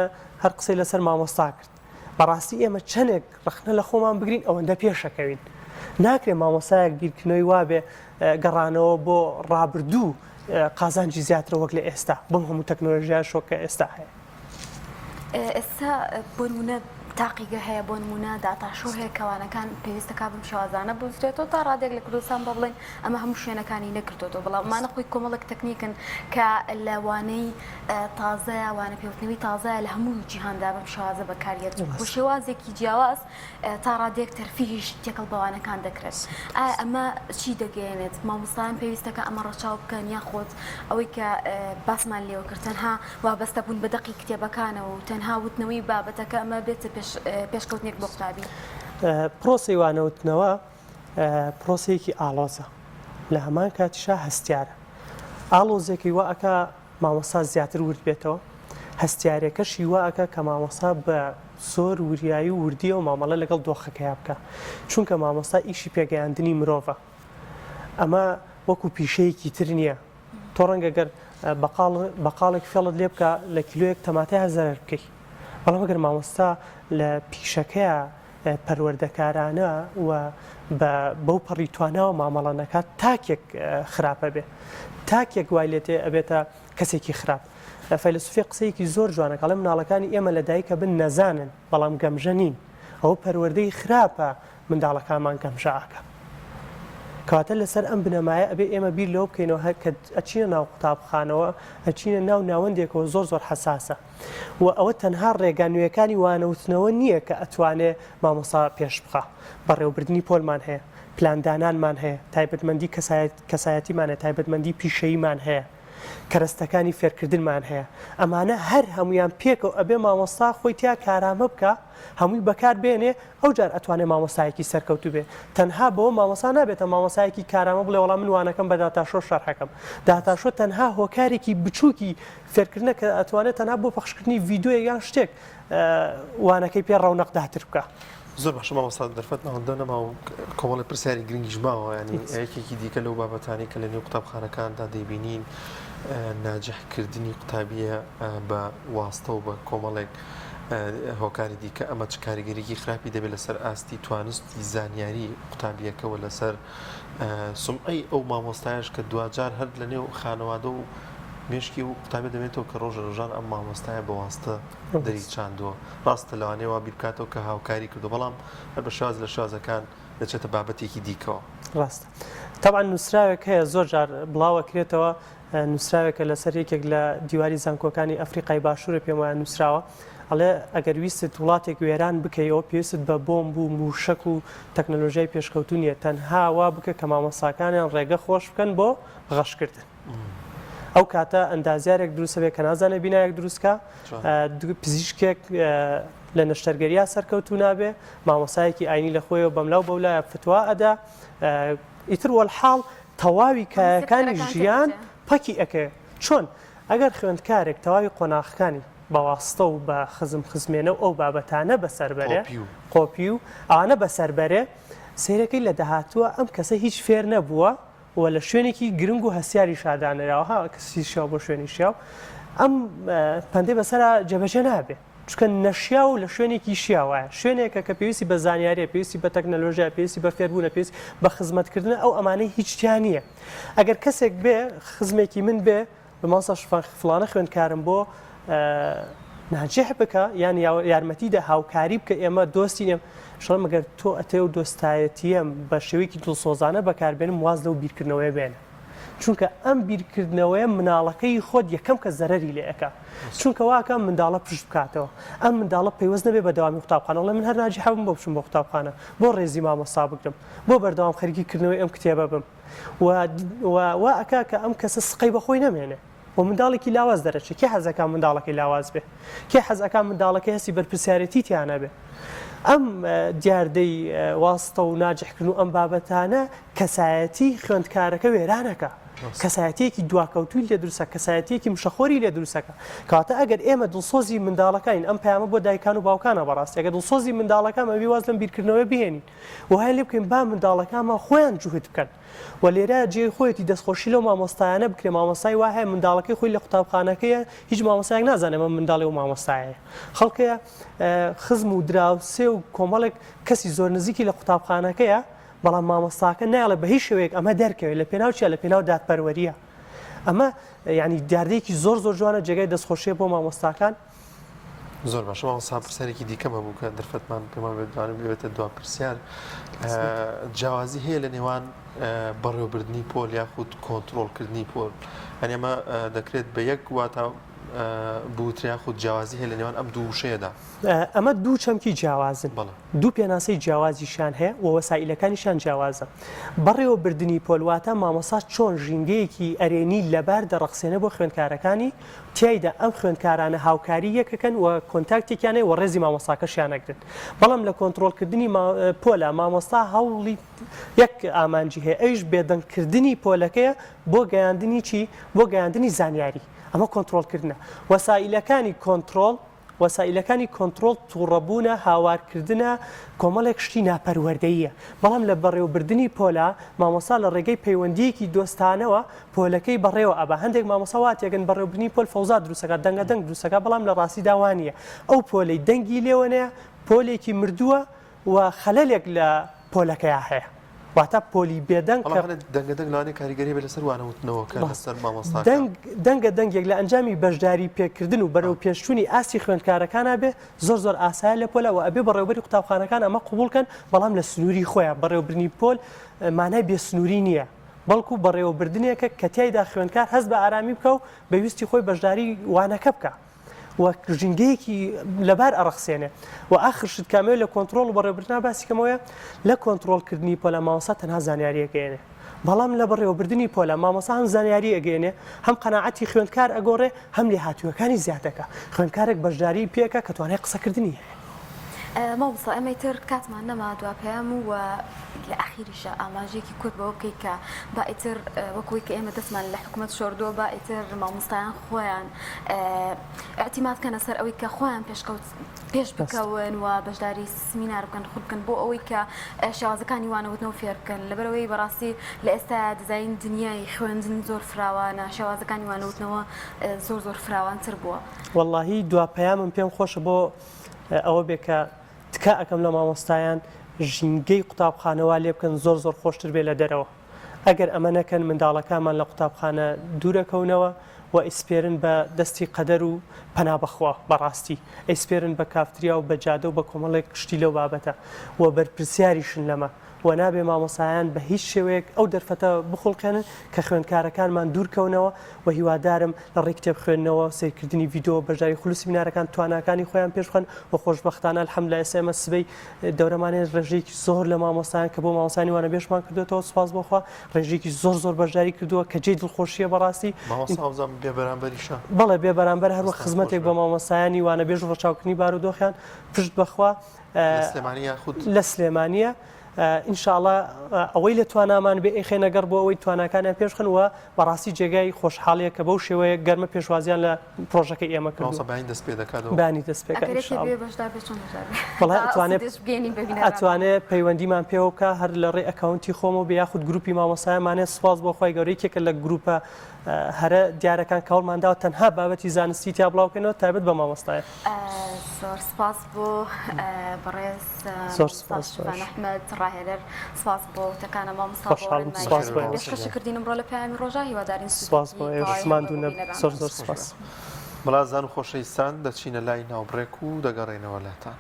هەر قسەی لەسەر مامۆستا کرد بەڕاستی ئێمە چەندێک ڕەخنە لە خۆمان بگرین ئەوەندە پێشەکەوین ناکرێ مامۆستایەک بیرکردنەوەی وابێ گەڕانەوە بۆ ڕابردوو قازانجی زیاترە وەک لە ئێستا بەم هەموو تەکنۆلۆژیا شۆکە ئێستا هەیە. ئێستا بۆ نمونە تاقیگە هەیە بۆ نمونە data show هەیە کە وانەکان پێویستە کا بەم شێوازانە بوترێتەوە تا ڕادێک لە کوردستان بە بڵێن ئەمە هەموو شوێنەکانی نەکردۆتەوە بەڵام ئەمانە خۆی کۆمەڵێک تەکنیکن کە لە وانەی تازەیە وانە پێوتنەوەی تازەیە لە هەموو جیهاندا بەم شێوازە بەکاریەت بۆ شێوازێکی جیاواز تا ڕادەیەک تەرفیهیش تێکەڵ بە وانەکان دەکرێت. ئایا ئەمە چی دەگەیەنێت؟ مامۆستایان پێویستە کە ئەمە ڕەچاو بکەن یاخود ئەوەی کە باسمان لێوە کرد تەنها وابەستە بوون بە دەقی کتێبەکانەوە و تەنها وتنەوەی بابەتەکە ئەمە بێتە پێشکەوتنێک بۆ قوتابی؟ پرۆسەی وانەوتنەوە پرۆسەیەکی ئاڵۆزە لە هەمان کاتیشا هەستیارە. ئاڵۆزیەکەی وا ئەکا مامۆستا زیاتر ورد بێتەوە، هەستیارێکەشی وا ئەکا کە مامۆستا بە زۆر وریایی و وردیەوە مامەڵە لەگەڵ دۆخەکەیا بکا، چونکە مامۆستا ئیشی پێگەیاندنی مرۆڤە، ئەمە وەکو پیشەیەکی تر نییە، تۆ ڕەنگە گەر بەقاڵ بەقاڵێک فێڵت لێ بکا لە کیلۆیەک تەماتەیا زەرەر بکەی، بەڵام ئەگەر مامۆستا لە پیشەکەیا پەروەردەکارانە و بە بەو پەڕی تواناوە مامەڵە نەکات تاکێک خراپە بێ تاکێک وای لێتێ ئەبێتە کەسێکی خراپ فەیلەسوفی قسەیەکی زۆر جوانە کەڵێ مناڵەکانی ئێمە لە دایکە بن نەزانن بەڵام گەمژە نین ئەوە پەروەردەی خراپە منداڵەکانمان گەمژە ئاکا کەواتە لەسەر ئەم بنەمایە ئەبێ ئێمە بیر لەوە بکەینەوە هەر کە ئەچینە ناو قوتابخانەوە ئەچینە ناو ناوەندێکەوە زۆر زۆر حەساسە و ئەوە تەنها ڕێگا نوێیەکانی وانەوتنەوە نییە کە ئەتوانێ مامۆستا پێش بخا، بەڕێوەبردنی پۆلمان هەیە، پلاندانانمان هەیە، تایبەتمەندی کەسایەتیمان هەیە، تایبەتمەندی پیشەییمان هەیە. کەرەستەکانی فێرکردنمان هەیە ئەمانە هەر هەمویان پێکەوە ئەبێ مامۆستا خۆی تیا کارامە بکە هەمووی بەکار بێنێ ئەوجار ئەتوانێ مامۆستایەکی سەرکەوتوو بێ تەنها بەوە مامۆستا نابێتە مامۆستایەکی کارامە بڵێ وەڵا من وانەکەم بە داتاشۆ شەرحەکەم داتاشۆ تەنها هۆکارێکی بچووکی فێرکردنە کە ئەتوانێت تەنها بۆ پەخشکردنی ڤیدیۆیەک یان شتێک وانەکەی پێ ڕەونەقداتر بکا. زۆر باشە مامۆستا دەرفەت ئەوەندە نەما و کۆمەڵی پرسیاری گرنگیش ماوە ینی یەکێکی دیکە لەو بابەتانی کە لە نێو قوتابخانەکاندا دەیبینین ناجحکردنی قوتابیە بە واستە و بە کۆمەڵێک هۆکاری دیکە ئەمە چ کاریگەریی خراپی دەبێت لەسەر ئاستی توانستی زانیاری قوتابیەکە و لەسەر سومعەی ئەو مامۆستایەش کە دواجار هەر لە نێو خانەوادە و مێشکی و قوتابی دەبێتەوە کە ڕۆژە ڕۆژان ئەم مامۆستایە بە واستە دەری چاندووە ڕاستە لەوانەیە وا بیر بکاتەوە کە هاوکاری کردو بەڵام هەر بە شێواز لە شێوازەکان دەچێتە بابەتێکی دیکەوە. ڕاستە تەبعەن نووسراوێک هەیە زۆر جار بڵاو ئەکرێتەوە نووسراوێکە لەسەر یەکێک لە دیواری زانکۆکانی ئەفریقای باشوورە پێم وایە نووسراوە ئەڵێ ئەگەر ویستت وڵاتێک وێران بکەیەوە پێویستت بە بۆمب و مووشەک و تەکنەلۆژیای پێشکەوتوو نییە تەنها وا بکە کە مامۆستاکانیان ڕێگە خۆش بکەن بۆ غەشکردن ئەو کاتە ئەندازیارێک دروستە بێ کە نازانێ بینایەک دروستکە پزیشکێک لە نەشتەرگەریا سەرکەوتوو نابێ مامۆسایەکی ئاینی لە خۆیەوە بەملاو بەولایە فتوا ئەدا ئیتر وەلحاڵ تەواوی کایەکانی ژیان پەکی ئەکەوێ چۆن ئەگەر خوێندکارێک تەواوی قۆناغەکانی بە واستە و بە خزم خزمێنە و ئەو بابەتانە بەسەر بەرێ قۆپی و ئەوانە بەسەر بەرێ سەیرەکەی لە داهاتووە ئەم کەسە هیچ فێر نەبووە و لە شوێنێکی گرنگ و هەستیاریشا دانراوە ها کەسی شیاو بۆ شوێنی شیاو ئەم پەندەی بەسەرا جێبەجێ نابێ. چونکە نەشیاو لە شوێنێکی شیاوایە، شوێنێکە کە پێویستی بە زانیاریە، پێویستی بە تەکنەلۆژیا، پێویستی بە فێربوونە، پێویستی بە خزمەتکردنە، ئەو ئەمانەی هیچ تیا نییە. ئەگەر کەسێک بێ، خزمێکی من بێ، بە مامۆستا شفان فڵانە خوێندکارم بۆ ناجح بکە یان یارمەتی دە هاوکاری بکە ئێمە دۆستین ئێمە شڵم ئەگەر تۆ ئەتەوێ و دۆستایەتیەم بە شێوەیەکی دڵسۆزانە بەکاربێنم واز لەو بیرکردنەوەیە بێنە. چونکە ئەم بیرکردنەوەیە مناڵەکەی خۆت یەکەم کەس زەرەری لێ ئەکا چونکە واکە ئەم منداڵە پشت بکاتەوە ئەم منداڵە پەیوەست نەبێ بە دەوامی قوتابخانە بڵێ من هەر ناجیحە بم بۆ بچم بۆ قوتابخانە بۆ ڕێزی مامۆستا بگرم بۆ بەردەوام خەریکی کردنەوەی ئەم کتێبە بم و وا ئەکا کە ئەم کەسە سقەی بە خۆی نەمێنێ و منداڵێکی لاواز دەرەچێ کێ حەز ئەکا منداڵەکەی لاواز بێ کێ حەز ئەکا منداڵەکەی هەستی بەرپرسیارێتی تیا نەبێ ئەم دیاردەی واستە و ناجحکردن و ئەم بابەتانە کەسایەتی خوێندکارەکە وێرانەکە کەسایەتیەکی دواکەوتوی لێ دروستە کەسایەتیەکی مشەخۆری لێ دروستەکە کەواتە ئەگەر ئێمە دڵسۆزی منداڵەکانین ئەم پەیامە بۆ دایکان و باوکانە بەڕاستی ئەگەر دڵسۆزی منداڵەکان ئەبی واز لەم بیرکردنەوە بهێنین وای لێ بکەین با منداڵەکانمان خۆیان جوهد بکەن و لێرە جێی خۆیەتی دەستخۆشی لەو مامۆستایانە بکرێ مامۆستای وا هەیە منداڵەکەی خۆی لە قوتابخانەکەیە هیچ مامۆستایەک نازانێ ئەمە منداڵی ئەو مامۆستایەیە خەڵکەیە خزم و دراوسێ و کۆمەڵێک کەسی زۆر نزیکی لە قوتابخانەکەیە بەڵام مامۆستاکە نایڵێ بە هیچ شێوەیەک ئەمە دەرکەوێت لە پێناو چیا لە پێناو دادپەروەریە ئەمە یعنی دیاردەیەکی زۆر زۆر جوانە جێگای دەستخۆشیە بۆ مامۆستاکان زۆر باشە مامۆستا پرسیارێکی دیکەم هەبوو کە دەرفەتمان پێمان بێت دوانم بێتە دوا پرسیار جیاوازی هەیە لە نێوان بەڕێوەبردنی پۆل یاخود کۆنتترۆلکردنی پۆل ئەنی ئەمە دەکرێت بە یەک واتا بوترێ یاخود جیاوازی هەیە لە نێوان ئەم دوو وشەیەدا؟ ئەمە دوو چەمکی جیاوازن، دوو پێناسەی جیاوازیشیان هەیە و وەسائیلەکانیشیان جیاوازە. بەڕێوەبردنی پۆل واتە مامۆستا چۆن ژینگەیەکی ئەرێنی لەبار دەڕەخسێنێ بۆ خوێندکارەکانی، تیایدا ئەم خوێندکارانە هاوکاری یەکەکەن و کۆنتاکتێکیان هەیە و ڕێزی مامۆستاکەشیان ئەگرن. بەڵام لە کۆنتڕۆڵکردنی پۆلا مامۆستا هەوڵی یەک ئامانجی هەیە ئەویش بێدەنگکردنی پۆلەکەیە بۆ گەیاندنی چی؟ بۆ گەیاندنی زانیاری. ئەمە کۆنتڕۆڵکردنە. وەسائیلەکانی کۆنتڕۆڵ وەسائیلەکانی کۆنتڕۆڵ توڕەبوونە، هاوارکردنە، کۆمەڵێک شتی ناپەروەردەییە. بەڵام لە بەڕێوەبردنی پۆلا، مامۆستا لە ڕێگەی پەیوەندییەکی دۆستانەوە پۆلەکەی بەڕێوە ئەبا. هەندێک مامۆستا وا تێگەن بەڕێوەبردنی پۆل فەوزا دروستەکات، دەنگە دەنگ دروستەکات، بەڵام لە ڕاستیدا وا نییە. ئەو پۆلەی دەنگی لێوە نەیە، پۆلێکی مردووە و خەلەلێک لە پۆلەکەیا هەیە. واتە پۆلی بێدەنگ کە. بەڵام هەنێ دەنگە دەنگ لەوانەیە کاریگەری هەبێت لەسەر وانەوتنەوەکە، لەسەر مامۆستاکە. دەنگ دەنگە دەنگێک لە ئەنجامی بەشداری پێکردن و بەرەو پێشچوونی ئاستی خوێندکارەکانا بێ زۆر زۆر ئاسایە لە پۆلا و ئەبێ بەڕێوەبەری قوتابخانەکان ئەمە قبوڵ کەن بەڵام لە سنووری خۆیان بەڕێوەبردنی پۆل مانای بێ سنووری نییە بەڵکو بەڕێوەبردنێکە کە تیایدا خوێندکار هەست بە ئارامی بکا و بە ویستی خۆی بەشداری وانەکە بکا. و ژینگەیەکی لەبار ئەڕەخسێنێ و ئاخر شت کامەوێ لە کۆنتڕۆڵ و بەڕێوەبردنا باسی کەمەوەیە لە کۆنتڕۆڵکردنی پۆلە مامۆستا تەنها زانیاری ئەگەیەنێ بەڵام لە بەڕێوەبردنی پۆلە مامۆستا هەم زانیاری ئەگەیەنێ هەم قەناعەتی خوێندکار ئەگۆڕێ هەم لێهاتوویەکانی زیاد دەکا خوێندکارێک بەشداری پێکا کە توانای قسەکردنی هەیە. مامۆستا ئێمە ئیتر کاتمان نەما دوا پەیام و لە ئەخیریشا ئاماژەیەکی کورت بەوە بکەیت کە با ئیتر وەک ئەوەی کە ئێمە دەستمان لە حکومەت شۆردووە با ئیتر مامۆستایان خۆیان ئیعتیماد کەنە سەر ئەوەی کە خۆیان پێشکەوت پێش بکەون و بەشداری سمینار بکەن خول بکەن بۆ ئەوەی کە شێوازەکانی وانەوتنەوە فێر بکەن لەبەرئەوەی بەڕاستی لە ئێستا دەزانین دنیای خوێندن زۆر فراوانە شێوازەکانی وانەوتنەوە زۆر زۆر فراوانتر بووە. وەڵاهی دوا پەیامم پێم خۆشە بۆ ئەوە بێ کە تکا ئەکەم لە مامۆستایان ژینگەی قوتابخانە وا لێ بکەن زۆر زۆر خۆشتر بێ لە دەرەوە ئەگەر ئەمە نەکەن منداڵەکانمان لە قوتابخانە دوورەکەونەوە و ئەیسپێرن بە دەستی قەدەر و پەنا بەخوا بەڕاستی ئەیسپێرن بە کافتریا و بە جادە و بە کۆمەڵێک شتی لەو بابەتە و بەرپرسیاریشن لەمە و نابێ مامۆستایان بە هیچ شێوەیەک ئەو دەرفەتە بخوڵقێنن کە خوێندکارەکانمان دوورکەونەوە و هیوادارم لە ڕێی کتێب خوێندنەوە، سەیرکردنی ڤیدۆ، بەشداری خول و سیمینارەکان تواناکانی خۆیان پێش بخەن و خۆشبەختانە الحمدللە ئێستا ئێمە سبەی دەورەمان هەیە ڕێژەیەکی زۆر لە مامۆستایان کە بۆ مامۆستایانی وانەبێژمان کردوێتەوە سوپاس بۆ خوا ڕێژەیەکی زۆر زۆر بەشداری کردووە کە جێی دڵخۆشیە بەڕاستی. مامۆستا وابزانم بێ بەرامبەریشە. بەڵێ بێ بەرامبەر هەروەک خزمەتێک بە مامۆستایانی وانەبێژ و ڕەچاوکردنی بارودۆخیان پشت بەخوا لە سلێمانی یاخود؟ لە سلێمانیە ان شاء اللە ئەوەی لە توانامان بێ ئەیخەینە گەڕ بۆ ئەوەی تواناکانیان پێش بخەن و بەڕاستی جێگای خۆشحاڵیە کە بەو شێوەیە گەرمە پێشوازیان لە پرۆژەکەی ئێمە کردووە. مامۆستا بەیانی دەست پێ دەکات و. بەیانی دەست پێ دەکات ئەگەر ان یەکێ شاء اللە. بێ بەشدار بێ چۆن بەشدار بێ؟ وەڵای تا ئەتوانێ سوودێش بگەیەنین بە بینەرانمان. ئەتوانێ پەیوەندیمان پێوە بکا هەر لە ڕێی ئەکاونتی خۆمەوە بێ یاخود گروپی مامۆستایانمان هەیە سوپاس بۆ خوای گەورە یەکێکە لە گروپە هەرە دیارەکان کە هەوڵمان داوە تەنها بابەتی زانستی تیا بڵاو بکەینەوە تایبەت بە مامۆستایان. زۆر سپاس بۆ بەڕێز زۆر مامۆستا سپاس شڤان باش. ئەحمەد ڕاهێنەر سپاس بۆ وتەکانە مامۆستا بۆ خۆشحاڵم سپاس بۆ ڕێنمایی ئێوەش. پێشکەشی کردین ئەمڕۆ لە پەیامی ڕۆژا هیوادارین سپاس سوودێکی بۆ ئێوەش تەواوی هەبێ ماندوو بۆ نەبن بینەران. زۆر زۆر دەست خۆش سپاس. بێ. بەڵازان و خۆشەویستان دەچینە لای ناوبڕێک و دەگەڕێینەوە لاتان.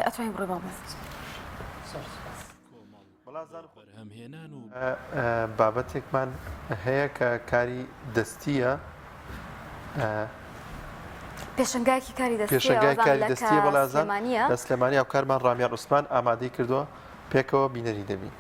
ئەتوانین بڕۆی مامۆستا. بابەتێکمان هەیە کە کاری دەستییە. پێشەنگایەکی کاری دەستییە پێشەنگای وازانم کاری لە دەستییە کە بەڵازان سلێمانییە. لە سلێمانی هاوکارمان ڕامیار عوسمان ئامادەی کردووە پێکەوە بینەری دەبین.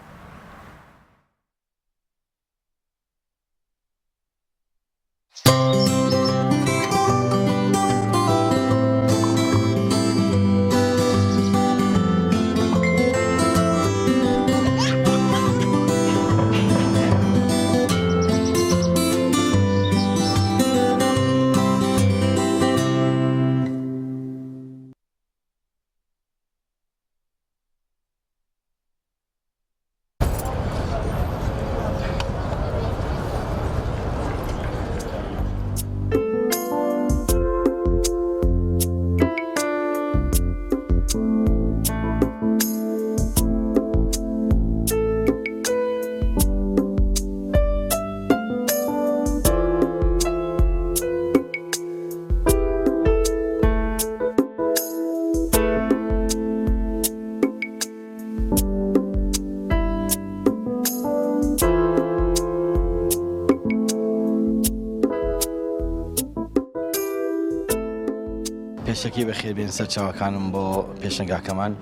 پێشەکی بەخێربێن سەرچاوەکانم بۆ پێشەنگاکەمان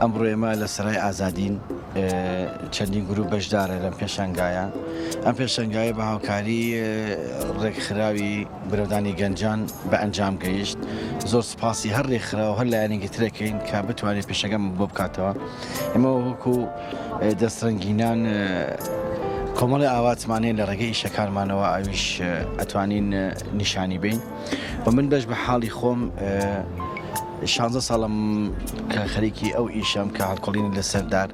ئەمڕۆ ئێمە لە سەرای ئازادین چەندین گروپ بەشدارە لەم پێشانگایە ئەم پێشەنگایە بە هاوکاری ڕێکخراوی برەودانی گەنجان بە ئەنجام گەیشت زۆر سپاسی هەر ڕێکخراو هەر لایەنێکی ترەکەین کە بتوانێت پێشەگەم بۆ بکاتەوە ئێمە وەکو دەستڕەنگینان کۆمەڵی ئاواتمان هەیە لە ڕێگەی ئیشەکانمانەوە ئەویش ئەتوانین نیشانی بین و من بەش بە حاڵی خۆم شانزە ساڵم کە خەریکی ئەو ئیشەم کە هەڵکۆڵین لەسەر دار.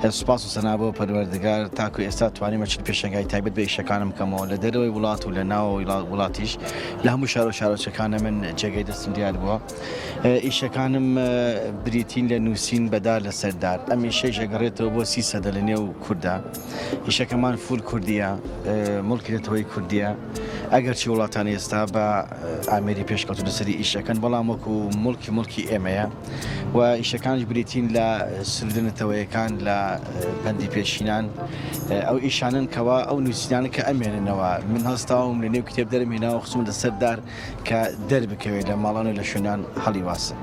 سوپاس و سەنا بۆ پەروەردگار تاکو ئێستا توانیمە چل پێشەنگای تایبەت بە ئیشەکانم بکەمەوە لە دەرەوەی وڵات و لە ناوەوەی وڵاتیش لە هەموو شار و شارۆچکەکانە من جێگەی دەستم دیار بووە ئیشەکانم بریتین لە نووسین بەدار لەسەر دار ئەم ئیشەیش ئەگەڕێتەوە بۆ سی سەدە لە نێو کووردا ئیشەکەمان full کوردیە مڵکی نەتەوەی کوردیە ئەگەرچی وڵاتان ئێستا بە ئامێری پێشکەوتو لەسەری ئیشەکەن بەڵام وەکو مڵکی مڵکی ئێمەیە و ئیشەکانیش بریتین لە سرودە نەتەوەیەکان لە پەندی پێشینان ئەو ئیشانن کەوا ئەو نووسینانە کە ئەمێننەوە من هەستاوم لە نێو کتێب دەرم هێناوە خستم لەسەر دار کە دەربکەوێت لە ماڵان و لە شوێنان هەڵیواسن.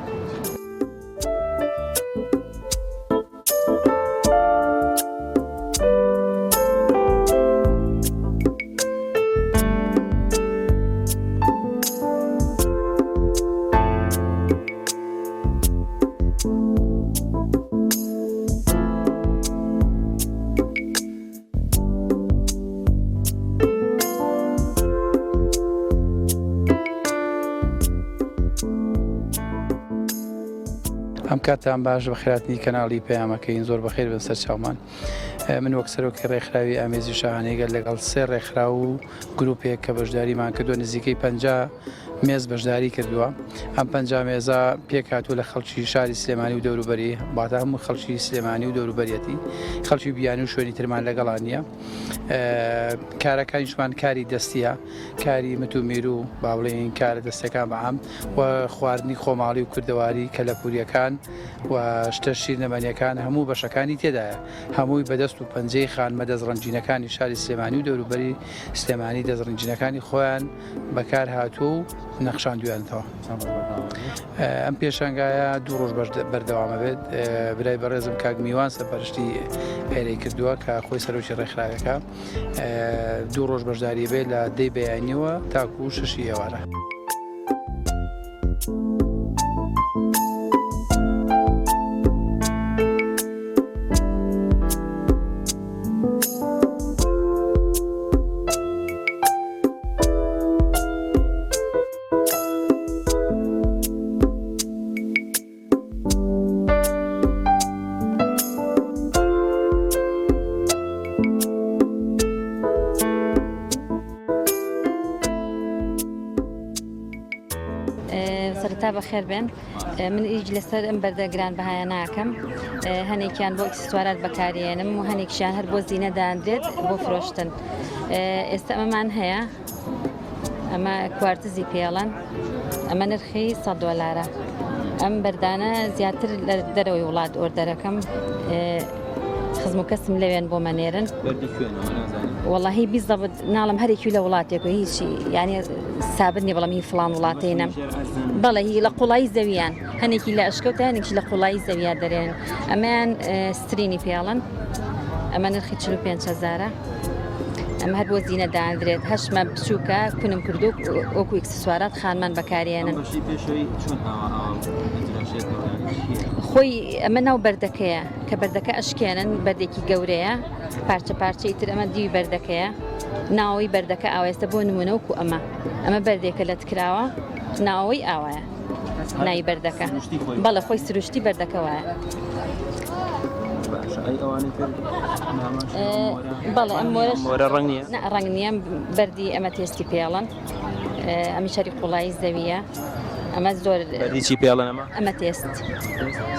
ئەم کاتان باش بەخێراتنی کەناڵی پەیامەکەین زۆر بەخێر بن سەرچاومان من وەک سەرۆکی ڕێکخراوی ئامێزی شاهانەیگەل لەگەڵ سێ ڕێکخراو و گروپێک کە بەشداریمان کردووە نزیکەی 50 مێز بەشداری کردووە ئەم 50 مێزە پێکهاتووە لە خەڵکی شاری سلێمانی و دەوروبەری واتە هەموو خەڵکی سلێمانی و دەوروبەریەتی خەڵکی بیانی و شوێنی ترمان لەگەڵا نییە کارەکانیشمان کاری دەستیە کاری مت و میر و با بڵێین کارە دەستەکان بەعام و خواردنی خۆماڵی و کوردەواری کەلەپوریەکان و شتە شیرنەمەنیەکان هەموو بەشەکانی تێدایە هەمووی بەدەست و پەنجەی خانمە دەستڕەنگینەکانی شاری سلێمانی و دەوروبەری سلێمانی دەستڕەنگینەکانی خۆیان بەکار هاتووە و نەخشاندویانتەوە. ئەم پێشانگایە دوو ڕۆژ بەردەوامە بێت برای بەڕێزم کاک میوان سەرپەرشتی ئێرەی کردووە کە خۆی سەرۆکی ڕێکخراوەکە دوو ڕۆژ بەشداری بێت لە دەی بەیانیەوە تاکو شەشی ئێوارە. سەرەتا بەخێر بێن من ئیش لەسەر ئەم بەردە گران بەهایە ناکەم هەنێکیان بۆ ئیکسسوارات بەکارێنم و هەنێکیان هەر بۆ زیینە دانرێت بۆ فرۆشتن ئێستا ئەمەمان هەیە ئەمە کوارتزی پێڵەن ئەمە نرخی 100 دۆلارە ئەم بەردانە زیاتر لە دەرەوەی وڵات ئۆردەرەکەم خزم و کەسم لەوێن بۆ مەنێرن وەڵی بیزەبت ناڵم هەرێکی لە وڵاتێک و هیچی یعنی سابت نیە بەڵام هی فلان وڵاتینم بەڵێ هی لە قوڵایی زەویان هەنێکی لە ئەشکەوتە هەنێکی لە قوڵایی زەویا دەرێن ئەمەیان سترینی پێڵن ئەمە نرخی 45 هزارە ئەمە هەر بۆ زیینە دادرێت هەشمە بچووکە کونم کردو وەکو ئیکسسوارات خانمان بەکارێنن خۆی ئەمە ناو بەردەکەیە کە بەردەکە ئەشکێنن بەردێکی گەورەیە پارچە پارچەی تر ئەمە دیوی بەردەکەیە ناوەوەی بەردەکە ئاوێستە بۆ نمونە وەکو ئەمە ئەمە بەردێکە لەتکراوە ناوەوەی ئاوایە ناوی بەردەکە بەڵێ خۆی سروشتی بەردەکە وایە بەڵێ ئەم مۆرە ڕەنگ نییە ڕەنگ نییە بەردی ئەمە تێستی پێڵن ئەمی شەری قوڵایی زەویە ئەمە زۆر بەردی چی پێڵن ئەمە ئەمە تێست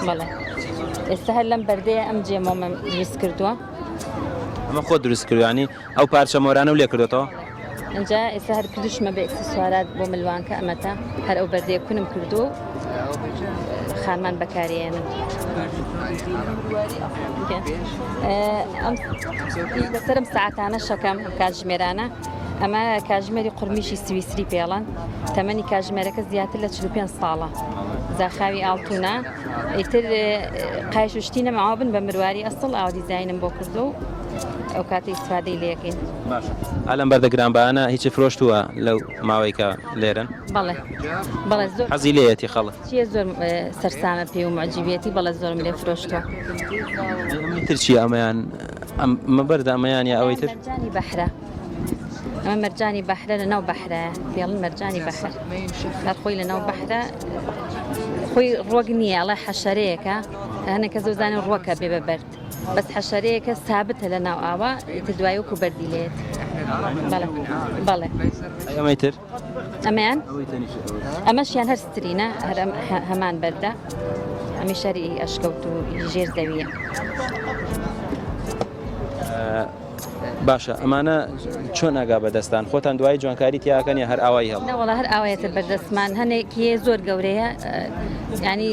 بەڵێ ئێستا هەر لەم بەردەیە ئەم جێمۆمە دروست کردووە ئەمە خۆ دروست کردوانی ئەو پارچە مۆرانە و لێ کردوێتەوە ئەجا ئێستا هەر کردشمە بە ئکسسوارات بۆ ملوانکە ئەمەتە هەر ئەو بەردەیە کونم کردو خانمان بەکارێنن لەسەرم ساعتانە شەکەم کاتژمێرانە ئەمە کاژمێری قورمیشی سویسری پێڵەن تەمەنی کاژمێرەکە زیاتر لە 45 ساڵە زاخاوی ئاڵتونە ئیتر قایش و شتی نەماوە بن بە مرواری ئەسڵ ئاوا دیزاینم بۆ کردو و ئەو کاتە ئیسفادەی لێکەین باشە ئالەم بەردە گرانبەهانە هیچی فرۆشتووە لەو ماوەی کە لێرەن؟ بەڵێ بەڵێ زۆر حەزی لێیەتی خەڵک چیە زۆر سەرسامە پێی و معجیبیەتی بەڵێ زۆرم لێ فرۆشتووە. ئەمەی تر چیە ئەمەیان ئەمە بەردە ئەمەیان یا ئەوەی تر؟ مەرجانی بەحرە ئەمە مەرجانی بەحرە لە ناو بەحرە پێڵن مەرجانی بەحر هەر خۆی لە ناو بەحرە خۆی ڕۆک نییە ئەڵێ حەشەرەیەکە هەنێک کە زۆزانانی ڕوەکە بێ بە بەرد. بەس حەشەرەیەکە سابتە لە ناو ئاوا ئیتر دوای وەکو بەردی لێت بەڵێ بەڵێ ئەی ئەمەی تر؟ ئەمەیان ئەمەشیان هەر سترینە هەر هەمان بەردە ئەمی شەری ئەشکەوت و ژێر زەویە. باشە ئەمانە چۆن ئەگا بەدەستان خۆتان دوایی جوانکاری تیاکەن یا هەر ئاوایی هەڵ نەوەڵا هەر ئاوایەتە بەردەستمان هەنێکی زۆر گەورەیە ینی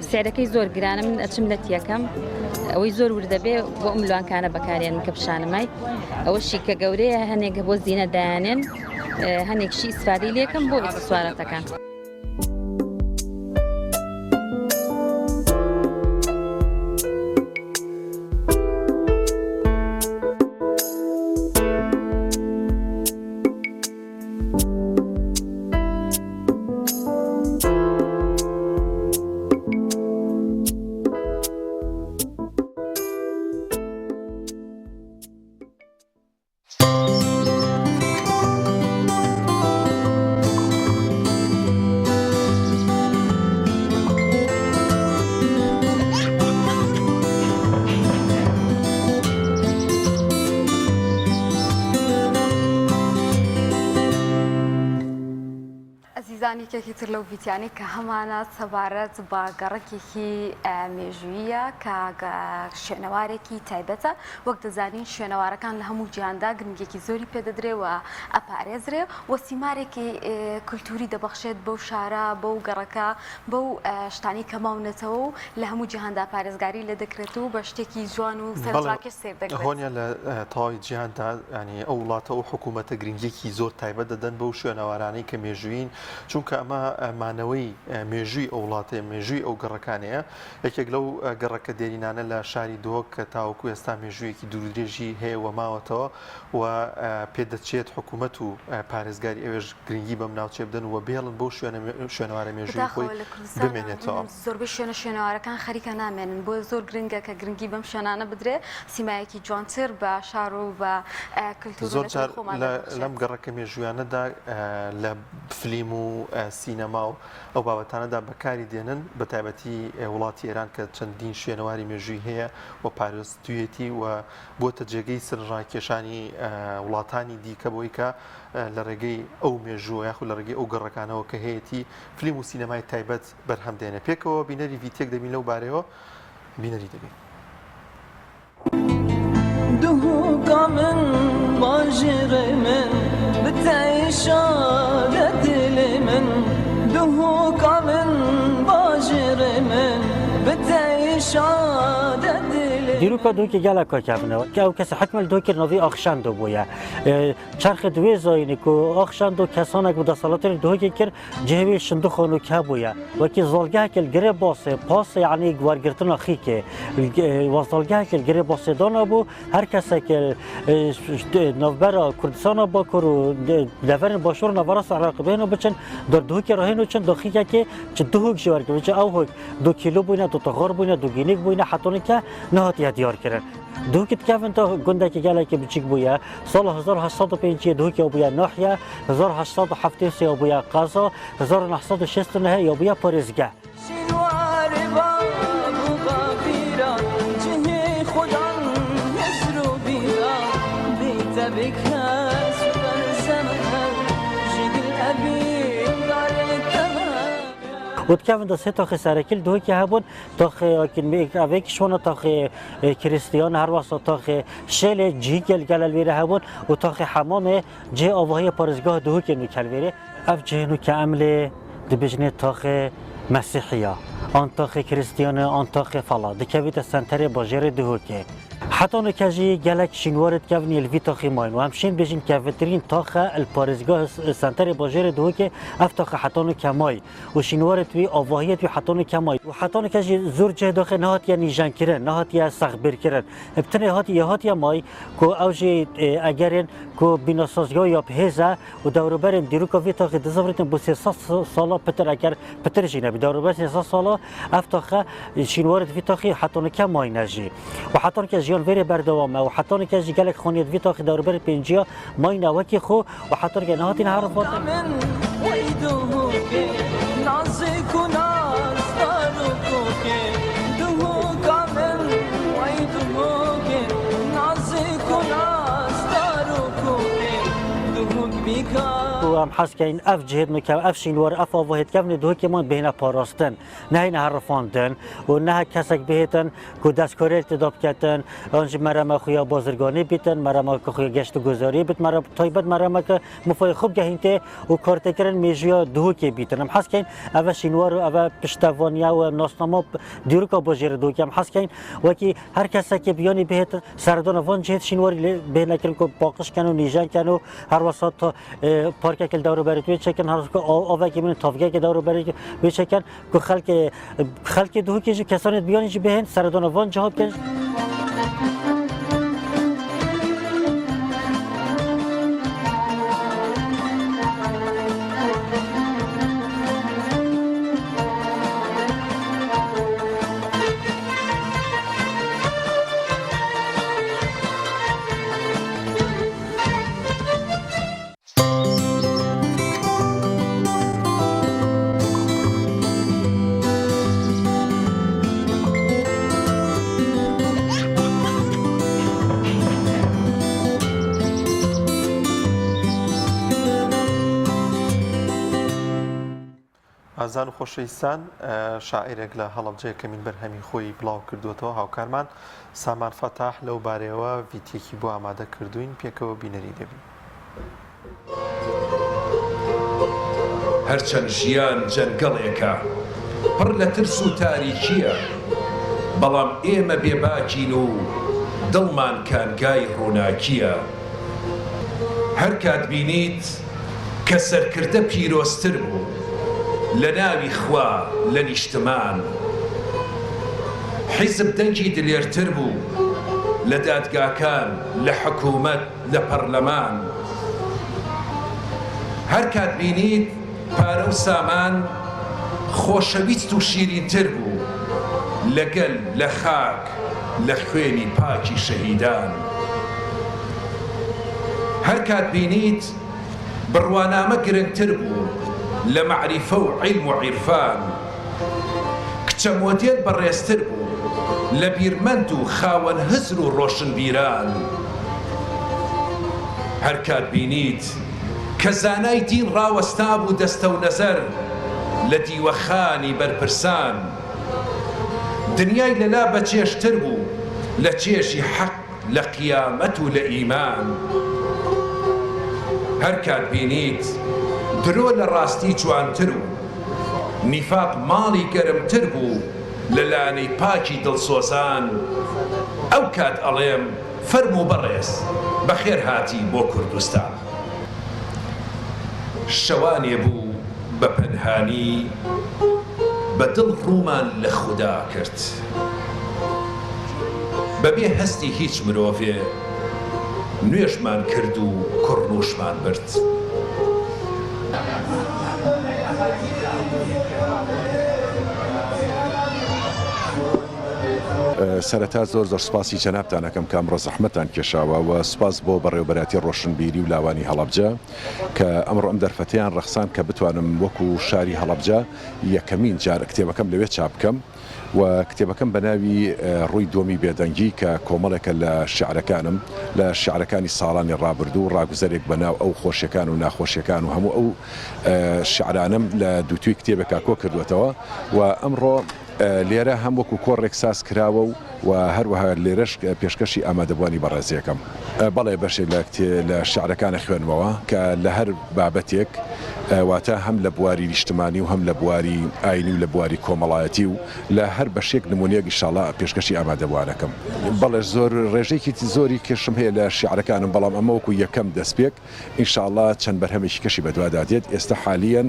سعرەکەی زۆر گرانە من ئەچم لە تیەکەم ئەوەی زۆر وردەبێ بۆ ئەم لوانکانە بەکارێن کە پیشانمای ئەوەشی کە گەورەیە هەنێک بۆ زیینە دایانێن هەنێکشی ئیسفادەی لێکەم بۆ ئیکسسواراتەکان. ئەزیزان یەکێکی تر لەو ڤیتیانەی کە هەمانە سەبارەت بە گەڕەکێکی مێژوویە کە شوێنەوارێکی تایبەتە وەک دەزانین شوێنەوارەکان لە هەموو جیهاندا گرنگیەکی زۆری پێدەدرێ و ئەپارێزرێ و سیمارێکی کولتوری دەبەخشێت بەو شارە بەو گەڕەکە بەو شتانەی کە ماونەتەوە و لە هەموو جیهاندا پارێزگاری لێ دەکرێت و بە شتێکی جوان و سەرنجڕاکێش سەیر دەکرێت. هۆنیا لە تەواوی جیهاندا یانی ئەو وڵاتە ئەو حکوومەتە گرنگیەکی زۆر تایبەت دەدەن بەو شوێنەوارانەی کە مێژوویین چونکە ئەمە مانەوەی مێژووی ئەو وڵاتەیە مێژووی ئەو گەڕەکانەیە یەکێک لەو گەڕەکە دێرینانە لە شاری دهۆک کە تاوەکو ئێستا مێژوویەکی دوورودرێژی هەیە و ماوەتەوە و پێدەچێت حکوومەت و پارێزگاری ئەوێش گرنگی بەم ناوچەیە بدەن و بهێڵن بەو شوێنە شوێنەوارە مێژووی خۆی بەداخەوە لە کوردستانا بمێنێتەوە. زۆربەی شوێنە شوێنەوارەکان خەریکە نامێنن، بۆیە زۆر گرنگە کە گرنگی بەم شوێنانە بدرێ، سیمایەکی جوانتر بە شار و بە کلتور و زۆر نەتەوەی جار خۆمان لە دەبەخشێت. لەم گەڕەکە مێژوویانەدا لە فلیم و سینەما و ئەو بابەتانەدا بەکاری دێنن، بە تایبەتی وڵاتی ئێران کە چەندین شوێنەواری مێژووی هەیە و پارێزتوویەتی و بووەتە جێگەی سەرنجڕاکێشانی وڵاتانی دیکە بۆی کە لە ڕێگەی ئەو مێژووە یاخود لە ڕێگەی ئەو گەڕەکانەوە کە هەیەتی فلیم و سینەمای تایبەت بەرهەم دێنێ. پێکەوە بینەری ڤیتێک دەبین لەو بارەیەوە بینەری دەبین. دهۆکا من باژێڕێ من bi te îşare dilê min دهۆکا من باژێڕێ من bi te îşare dilê دیروکا دهۆکێ gelek kevne ke ew kesê hikme li Dihokê navê Axşendo bûye. Çerxê di wê zayînê ku Axşendo kesanek bi deselatê li Dihokê kir Cihê wê şinduxan û ke bûye. Wekî zalgeheke li girê basê, pasê yanî wergirtina xîkê. Wezalgeheke li girê basê danabû, her kesek li navbera Kurdistana Bakur û deverên Başûr û Naverasta Iraqê bihên û biçin, dar dihokê re hên û çin da xîkekê çi du hok jî wergirin. Çi ew hok du kîlo bûne, du tixar bûne, du gînîk bûne hetanî ke nehatiye diyarkirin. Dihokê dikevin ta gundekî gelekî biçîk bûye. Sala 1850 yê Dihokê bûye nahiye, 1873 ya bûye qeza, 1969 ya bûye parêzgeh. Şînwarê bav û bapîra cihê xwedan hizr û bîra bê te bê kes û berzeme ji dil evîndarê te me. Û dikevin de sê taxê serekî li Dihokê hebûn, taxê evê kişwana taxê Krîstiyan her wesa taxê Şêlê cihî gel gel li wêrê hebûn û taxê Hemamê cihê avahiya parêzgeha Duhokê nû kel wêrê. Ev cihê nû ke em lê dibêjinê taxê Mesîhiya an taxê Krîstiyanê an taxê Fela dikevîte senterê bajêrê Duhokê. Heta nûke jî gelek şînwarê dikevin yê li vî taxê mayîn û em şên bêjin kevitirîn taxe li parêzgeha senterê bajêrê Duhokê ev taxe heta nûke mayî. Û şînwarê wî, avahiyê wî heta nûke mayî û heta nûke jî zor cihê daxê nehatiye nîjenkirin, nehatiye sexbêrkirin. Bi tenê hatiye hatiye mayî ku ew jî egerên ku bînasazgeha ya bi hêz e û dewroberên dîroka vê taxê dizivirîtin bo 300 sala pitir eger pitir jî nebî dewrober 300 sala ev taxe şînwarê di vî taxê heta nûke mayîne jî û heta nûke jiyan vêrê berdewam e û heta nûke jî gelek xaniyê di vî taxê dewroberê pênciya mayîne wekî xwe û heta nûke nehatîne herifatin. ئەم حەز کەین ئەف جهێت مکە ئەف شینوار ئەف ئاڤاهێت کەڤنێ دهۆکێ مان بهێنە پاراستن نەهێنە هەڕفاندن و نە کەسێک بهێتن کو دەستکارێل تێدا بکەتن ئەنج مەرەمە خویا بازرگانی بیتن مەرەمە کە خویا گەشت و گوزاری بیت مەرە تایبەت مەرەمە کە مفای خوب گەهینتێ و کارتێکردن مێژوویا دهۆکێ بیتن ئەم حەز کەین ئەڤە شینوار و ئەڤە پشتەڤانیا و ناسنامە دیروکا باژێر دهۆکێ ئەم حەز کەین وەکی هەر کەسێکی بیانی بهێت سەردانە ڤان جهێت شینواری لێ بهێنە کردن کو پاقژ کەن و نیژەن کەن و هەروەسا تا پارکێک لە دەوروبەرت وێ چێکن هەر ئاڤێکی من تاڤگەیەکی دەوروبەری وێ چێکن کو خەلکێ خەلکێ دهۆکێ ژی کەسانێت بیانی ژی بهێن سەردانە ڤان جهات بکەن. ئازان و خۆشەویستان شاعیرێک لە هەڵەبجە یەکەمین بەرهەمی خۆی بڵاو کردووەتەوە هاوکارمان سامان فەتاح لەو بارەیەوە ڤیتیەکی بۆ ئامادە کردووین پێکەوە بینەری دەبین. هەرچەند ژیان جەنگەڵێکە پڕ لە ترس و تاریکییە، بەڵام ئێمە بێباکین و دڵمان کانگای ڕووناکییە. هەرکات بینیت کە سەرکردە پیرۆزتر بوو لە ناوی خوا لە نیشتمان، حیزب دەنگی دلێرتر بوو لە دادگاکان، لە حکوومەت، لە پەرلەمان. هەرکات بینیت پارە و سامان خۆشەویست و شیرینتر بوو لە گەل، لە خاک، لە خوێنی پاکی شەهیدان. هەرکات بینیت بڕوانامە گرنگتر بوو لە مەعریفە و عیلم و عیرفان. کچە مۆدێل بەڕێزتر بوو لە بیرمەند و خاوەن هزر و ڕۆشنبیران. هەرکات بینیت کە زانای دین ڕاوەستابوو دەستەونەزەر لە دیوەخانی بەرپرسان. دنیای لەلا بەچێژتر بوو لە چێژی حەق لە قیامەت و لە ئیمان. هەرکات بینیت درۆ لە ڕاستی جوانتر و نیفاق ماڵی گەرمتر بوو لە لانەی پاکی دڵسۆزان، ئەوکات ئەڵێم فەرموو بەڕێز بەخێر هاتی بۆ کوردستان. شەوانێ بوو بە پەنهانی بە دڵ ڕوومان لە خودا کرد. بەبێ هەستی هیچ مرۆڤێ نوێژمان کرد و کوڕنووشمان برد. سەرەتا زۆر زۆر سوپاسی جەنابتان ئەکەم کە ئەمڕۆ زەحمەتتان کێشاوە و سوپاس بۆ بەڕێوەبەرایەتی ڕۆشنبیری و لاوانی هەڵەبجە کە ئەمڕۆ ئەم دەرفەتەیان ڕەخساند کە بتوانم وەکو شاری هەڵەبجە یەکەمین جار کتێبەکەم لەوێ چاپ بکەم و کتێبەکەم بە ناوی ڕووی دووەمی بێدەنگی کە کۆمەڵێکە لە شیعرەکانم لە شیعرەکانی ساڵانی ڕابردوو ڕاگوزەرێک بە ناو ئەو خۆشیەکان و ناخۆشیەکان و هەموو ئەو شیعرانەم لە دووتوێی کتێبێکا کۆ کردووەتەوە و ئەمڕۆ لێرە هەم وەکو کۆڕێک ساز کراوە و و هەروەها لێرەش پێشکەشی ئامادەبووانی بەڕێزی ئەکەم. بەڵێ بەشێک لە کتێ لە شیعرەکان ئەخوێنمەوە کە لە هەر بابەتێک واتە هەم لە بواری نیشتمانی و هەم لە بواری ئاینی و لە بواری کۆمەڵایەتی و لە هەر بەشێک نموونەیەک ئیشاڵا پێشکەشی ئامادەبووان ئەکەم. بەڵێ زۆر ڕێژەیەکی زۆری کەشم هەیە لە شیعرەکانم بەڵام ئەمە وەکو یەکەم دەستپێک ان شاء اللە چەند بەرهەمێکی کەشی بەدوادا دێت ئێستا حالیەن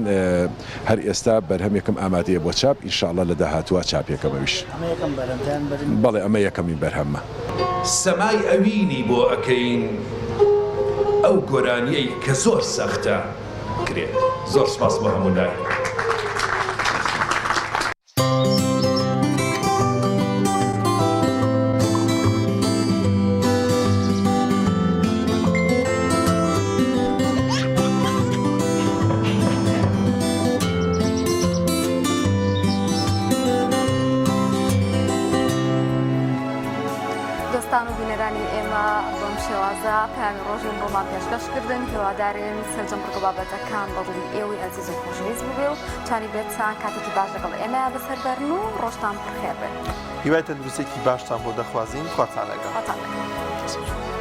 هەر ئێستا بەرهەمێکم ئامادەیە بۆ چاپ ان شاء اللە لە داهاتووا چاپیەکەم ئەویش. ئەمە یەکەم بەرهەمتە یان بەرهەمی؟ بەڵێ ئەمە یەکەمین بەرهەممە. سەمای ئەوینی بۆ ئەکەین ئەو گۆرانیەی کە زۆر سەختە کرێت زۆر سوپاس بۆ هەموو لایەک. دۆستان و بینەرانی ئێمە بەم شێوازە. شێوازە پەیامی ڕۆژی ئەمڕۆمان پێشکەش کردن، هیوادارین سەرجەم بڕگە بابەتەکان بە دڵی ئێوەی ئازیز و خۆشەویست بووبێ و توانیبێتتان کاتێکی باش لەگەڵ ئێمەیا بەسەر بەرن و ڕۆژتان پڕ خێر بێت. هیوای تەندروستیەکی باشتان بۆ دەخوازین خواتان لەگەڵ. خواتان لەگەڵ.